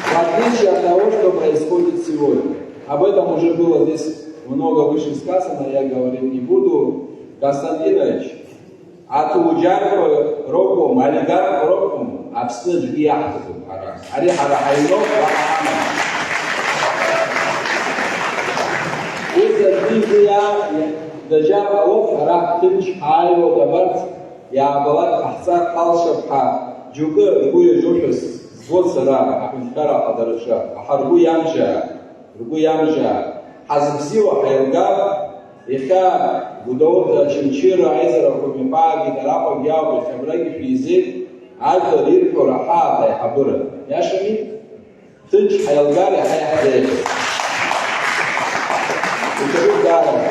В отличие от того, что происходит сегодня. Об этом уже было здесь много выше сказано, я говорить не буду. Константинович, атуџьарқәа роуп, олигархқәа роуп, Аԥсны аӡәгьы иаҳҭахым ҳара. Ари ҳара ҳаҩноуп, уаҳа ҳамам. Ус аӡәы изы иа-, дажьар ҟалоит, ҳара ҳҭынч ҳааиуеит абарҭ, иаабалак ҟаҳҵар ҳалшап ҳәа, џьоукы ргәы иажьошәа збоит сара, аҳәынҭқарра аҟаҵараҿы, аха ргәы иамжьаа, ргәы иамжьаа, ҳазбзиоу ҳаилгап, иахьа Гәдоуҭа Очамчыра аизарақәа мҩаԥаагеит, араҟагьы ауп, иахьа абрагьы шәизеит, ажәлар ирҳәо раҳааит аиҳабыра. Иашами? Ҭынч ҳаилгар иаҳа иаҳзеиӷьуп. Иҭабуп даараӡа.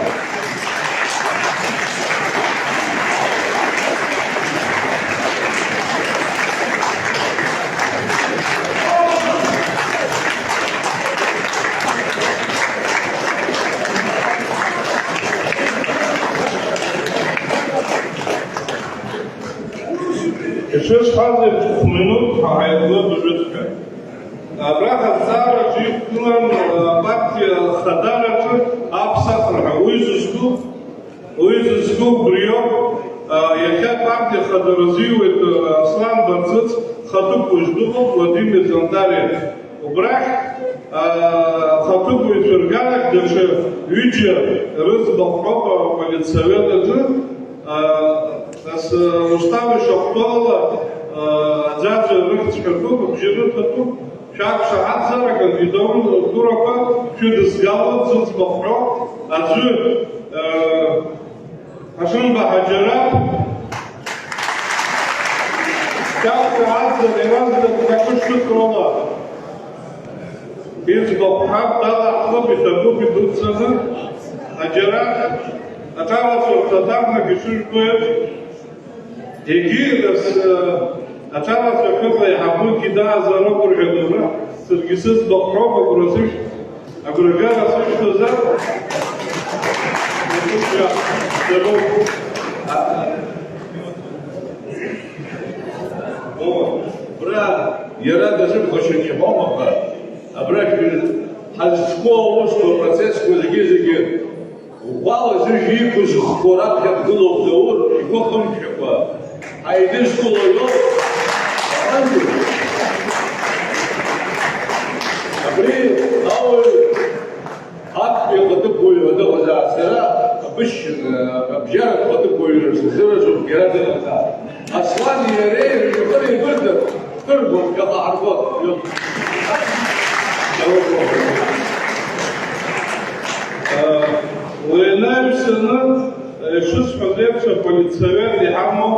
Ишысҳәаз еиԥш, хә-минуҭ ҳәа ҳаилгоит уажәыҵәҟьа. Абраҟа азҵаараҿы иқәгылан, а, апартиа ахадараҿы аԥсахра ҳәа. Уи зызку, уи зызку убриоуп, а, иахьа апартиа ахадара азиуеит, а, Аслан Барцыц, хатәы хәыҷ дыҟоуп Владимир Зантариа. Убрахь, а, хатәы баҩцәа рганахь даҽа ҩыџьа рыӡбахә ҳәоуп аполитсовет аҿы. А, нас, а, Русҭам ишахәҭоу ала, а, аӡәаӡәа рыхьӡ ҳәатәуп, абжьы рыҭатәуп. Шәақәшаҳаҭзар, акандидатурақәа шәыдызгалоит, зыӡбахә ҳәоу аӡәы, а, Ҳашымба Ҳаџьараҭ, шәақәшаҳаҭзар, еилазгап, шәақәышьҭыхроума? Иӡбахә ҳәа далаҳхып, иҭабуп идуӡӡаны. Ҳаџьараҭ, аҿарацәа рҭаҭарнак ишыжәбо еиԥш, егьи, нас, аҿарацәа ахьыҟоу аиҳабы Гидааз ароуп рҳәатәура, саргьы сыӡбахә ҳәоуп, агәра сышә-, агәрагара сышәҭозар. О, бра, иара дазыԥхашьан иҳәом, аха абра шәы-, ҳазҿқәоу аусқәа, апроцессқәа зегьы-зегьы ӷәӷәала зыжә иқәыз хқәа раԥхьа дгылоуп Даур, игәы хымшәакәа, ҳаидызкыло иоуп. Аҟынтәи. Абри ауаҩ актәи ахатәы баҩ ҳәа дыҟазаап, сара абышь, абжьаратә хатәы баҩра сзыразуп, иара дыҟазаап. Аслани иареи рыҩнуҵҟа еибырдап, кыр гәаԥхьаҟа ҳаргоит. Уи анаҩсаны, ишысҳәаз еиԥш, аполитсовет иҳамоу,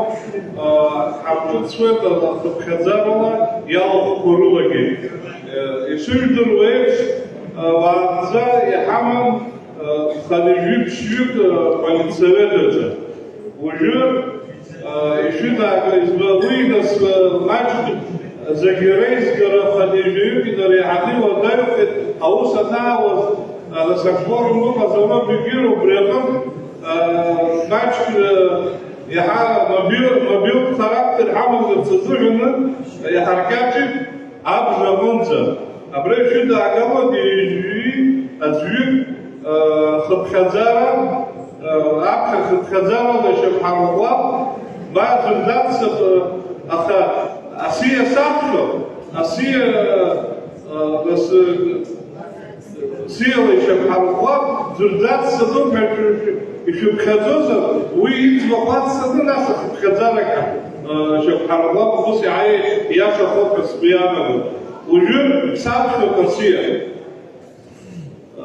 ҳамҿыцуеит ахыԥхьаӡарала иалахәқәа рылагьы. Ишыжәдыруа еиԥш, уаанӡа иҳаман хынҩажәи ԥшьҩык аполитсовет аҿы. Уажәы, а, ишәыдааго избан, уи нас, а, маҷк зегьы реизгара хынҩажәаҩык инареиҳаны иуадаҩхеит, аус анаауаз, а, нас акворум ыҟазароуп, егьырҭ убри аҟынтә, а, маҷк, а, иаҳа мобил-, мобилтә характер ҳамазарц азыҳәаны иҳаркьаҿит. Абжа аҟынӡа, абра ишәыдаагалоит ҩажәи аӡәҩык, э, хыԥхьаӡара, э, аԥхьа хыԥхьаӡарала ишьақәҳарӷәӷәап, ма аӡәыр даццап, э, аха асиа саԥхьо, асиа, э, нас, э, Сиала ишьақәҳарӷәӷәап, ӡәыр даццатәуп ҳәа шәы-, шәы-, ишәыԥхьаӡозар, уи иӡбахә аццакны, нас ахыԥхьаӡарагьы, э, шьақәҳарӷәӷәап, ус иаҳа ииашахоит ҳәа сгәы иаанагоит. Уажәы саԥхьоит асиа.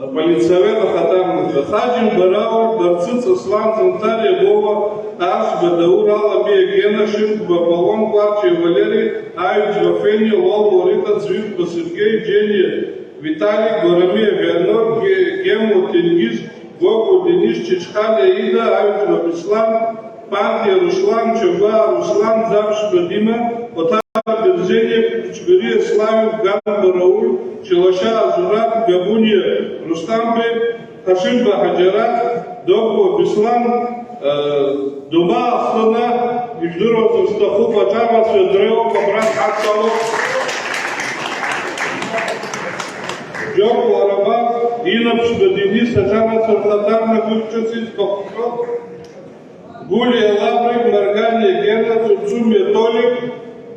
Аполитсовет ахаҭарнакцәа. Хаџьымба Рауль, Барцыц Аслан, Зантариа Вова, Ашба Даур, Алабиа Гена, Шьынқәба Аполлон, Кәарчиа Валери, Аҩӡба Фениа, Лол Лорита, Ӡҩыӡба Сергеи, Џьениа Виталик, Гәарамиа Вианор, Ге-, Гемо Тенгиз, Гогәуа Денис, Чачхалиа Ида, Аҩӡба Беслан, Пантиа Руслан, Чагәаа Руслан, Ӡаԥшьба Дима, Оҭара Берзениа, Кәычгәыриа Славик, Ганба Рауль, Чалашаа Зураб, Габуниа Рустамбеи, Ҳашимба Ҳаџьараҭ, Догәуа Беслан, э, Думаа Хына, ижәдыруазар сҭахуп, аҿарацәа дреиуоуп, абра дҳадтәалоуп. Џьоук Ларабан, Инаԥшьба Денис, аҿарацәа рхаҭарнак уи ҿыц иӡбахә ҳәоуп. Гулиа Лаврик, Марганиа Гена, Цуцумиа Толик,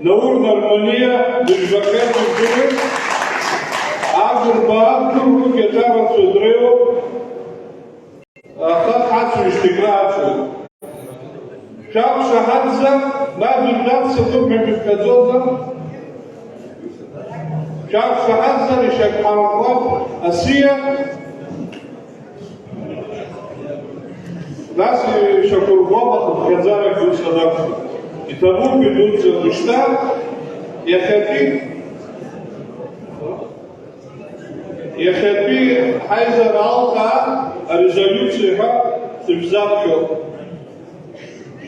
Наур Нарманиа дыжәбахьеит, дыжәдыруеит. Агрбаа дгьыл ргәы иаҿарацәа дреиуоуп. Аха дҳацуижьҭеи крааҵуеит. Шәақәшаҳаҭзар, ма дыжәдаццакуп ҳәа шәыԥхьаӡозар? Шәақәшаҳаҭзар, ишьақәҳарӷәӷәап асиа. Нас ишьақәырӷәӷәап ахыԥхьаӡарагь ус анакәха. Иҭабуп идуӡӡа мышьҭа, иахьатәи, иахьатәи ҳаизара алкаа арезолиуциа ҳәа сышәзаԥхьоит.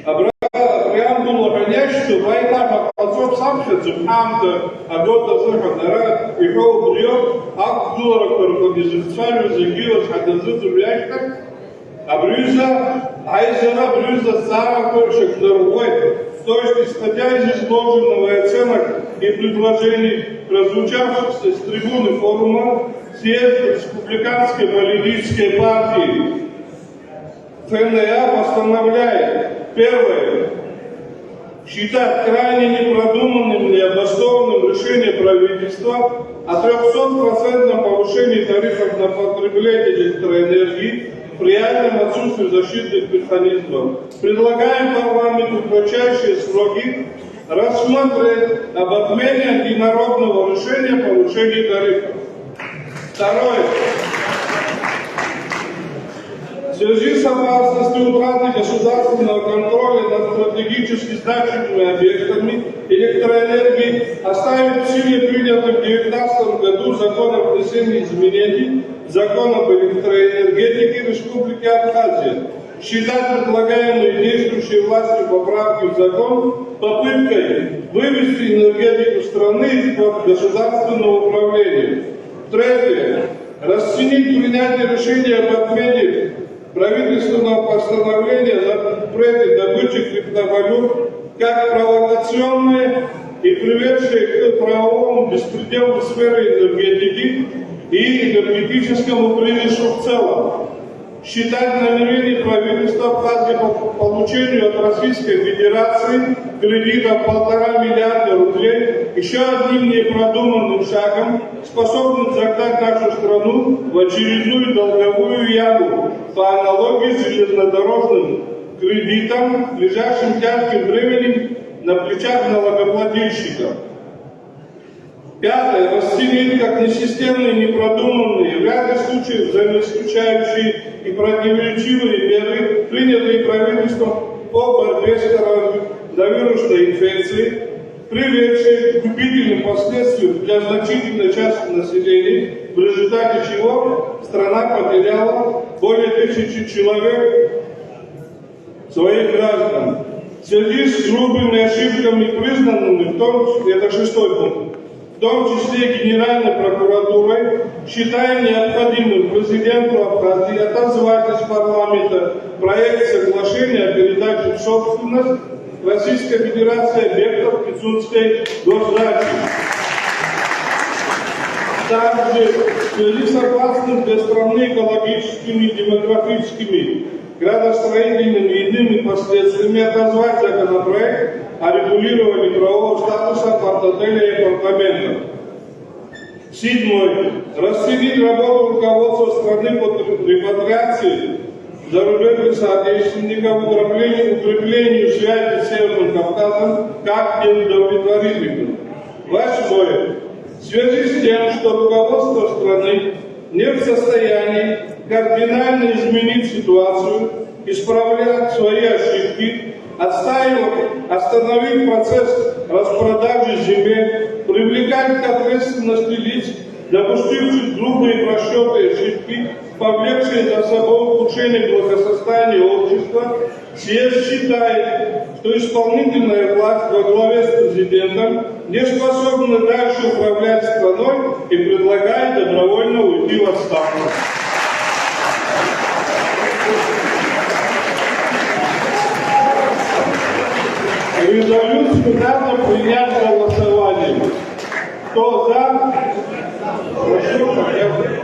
Абра апреамбула ҳәа иашьҭоуп, аиҭаҳәа ҟаҵоуп саԥхьаӡом, ҳаамҭа агоит азыҳәан, ара иҳәо убриоуп, ақәгыларақәа рҟны изыхцәажәо зегьы ирацәа ҳаназыӡырҩ ашьҭахь, абри ҩыза аизара, абри ҩыза азҵаарақәа шьақәдырӷәӷәеит. То есть, исходя из изложенного и оценок и предложений, прозвучавших с трибуны форума, съезд Республиканской политической партии ФНЯ постановляет: первое. Считать крайне непродуманным, необоснованным решение правительства о трёхсотпроцентном повышении тарифов на потребление электроэнергии при реальном отсутствии защитных механизмов. Предлагаем парламенту в кратчайшие сроки рассмотреть об отмене антинародного решения о повышении тарифов. Второе. В связи с опасностью утраты государственного контроля над стратегически значимыми объектами электроэнергии оставить в силе принятый в девятнадцатом году закон о внесении изменений в закон об электроэнергетике Республики Абхазия. Считать предлагаемые действующей властью поправки в закон попыткой вывести энергетику страны из-под государственного управления. Третье. Расценить принятие решения об отмене правительственного постановления о запрете добычи криптовалют как провокационное и приведшее к правовому беспределу в сфере энергетики и энергетическому кризису в целом. Считать намерение правительства Абхазии по получению от Российской Федерации кредита в полтора миллиарда рублей ещё одним непродуманным шагом, способным загнать нашу страну в очередную долговую яму по аналогии с железнодорожным кредитом, лежащим тяжким бременем на плечах налогоплательщиков. Пятое. Расценить как несистемные, непродуманные, в ряде случаев взаимоисключающие и противоречивые меры, принятые правительством по борьбе с коронавирусной инфекцией, приведшие к губительным последствиям для значительной части населения, в результате чего страна потеряла более тысячи человек своих граждан. В связи с грубыми ошибками, признанными в том числе, это шестой пункт, в том числе Генеральной прокуратурой, считаем необходимым президенту Абхазии отозвать из парламента проект соглашения о передаче в собственность Российской Федерации объектов Пицунской госдачи. Также в связи с опасными для страны экологическими и демографическими градостроительными и иными последствиями отозвать законопроект о регулировании правового статуса апартотеля и апартаментов. Седьмой. Расценить работу руководства страны по репатриации зарубежных соотечественников, укреплению, укреплению связи с Северным Кавказом как неудовлетворительную. Восьмое. В связи с тем, что руководство страны не в состоянии кардинально изменить ситуацию, исправлять свои ошибки, отстаивать, остановить процесс распродажи земель, привлекать к ответственности лиц, допустивших грубые просчёты и ошибки, повлекшие за собой ухудшение благосостояния общества, съезд считает, что исполнительная власть во главе с президентом не способна дальше управлять страной и предлагает добровольно уйти в отставку. Резолюцию надо принять голосованием. Кто за? Прошу поднять.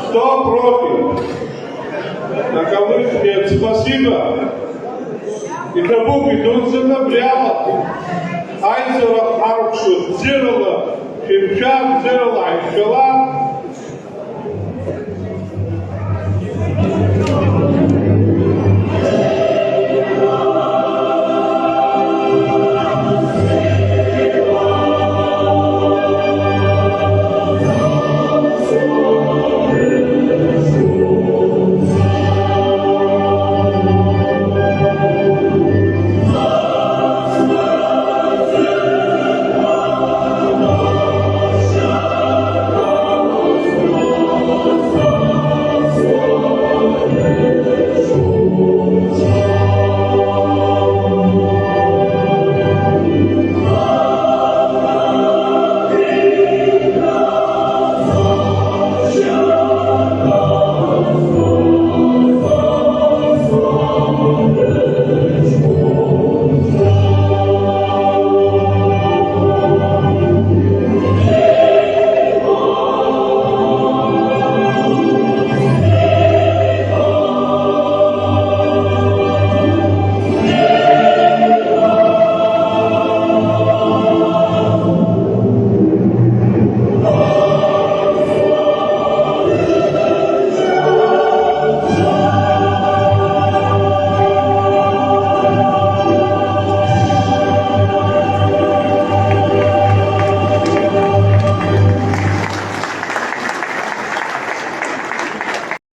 Кто против? Таковых нет. Спасибо. И кому идут за добряла. Ҳара ҳарԥшуа бзиарала, шәынцәа бзиарала ҳаишәала,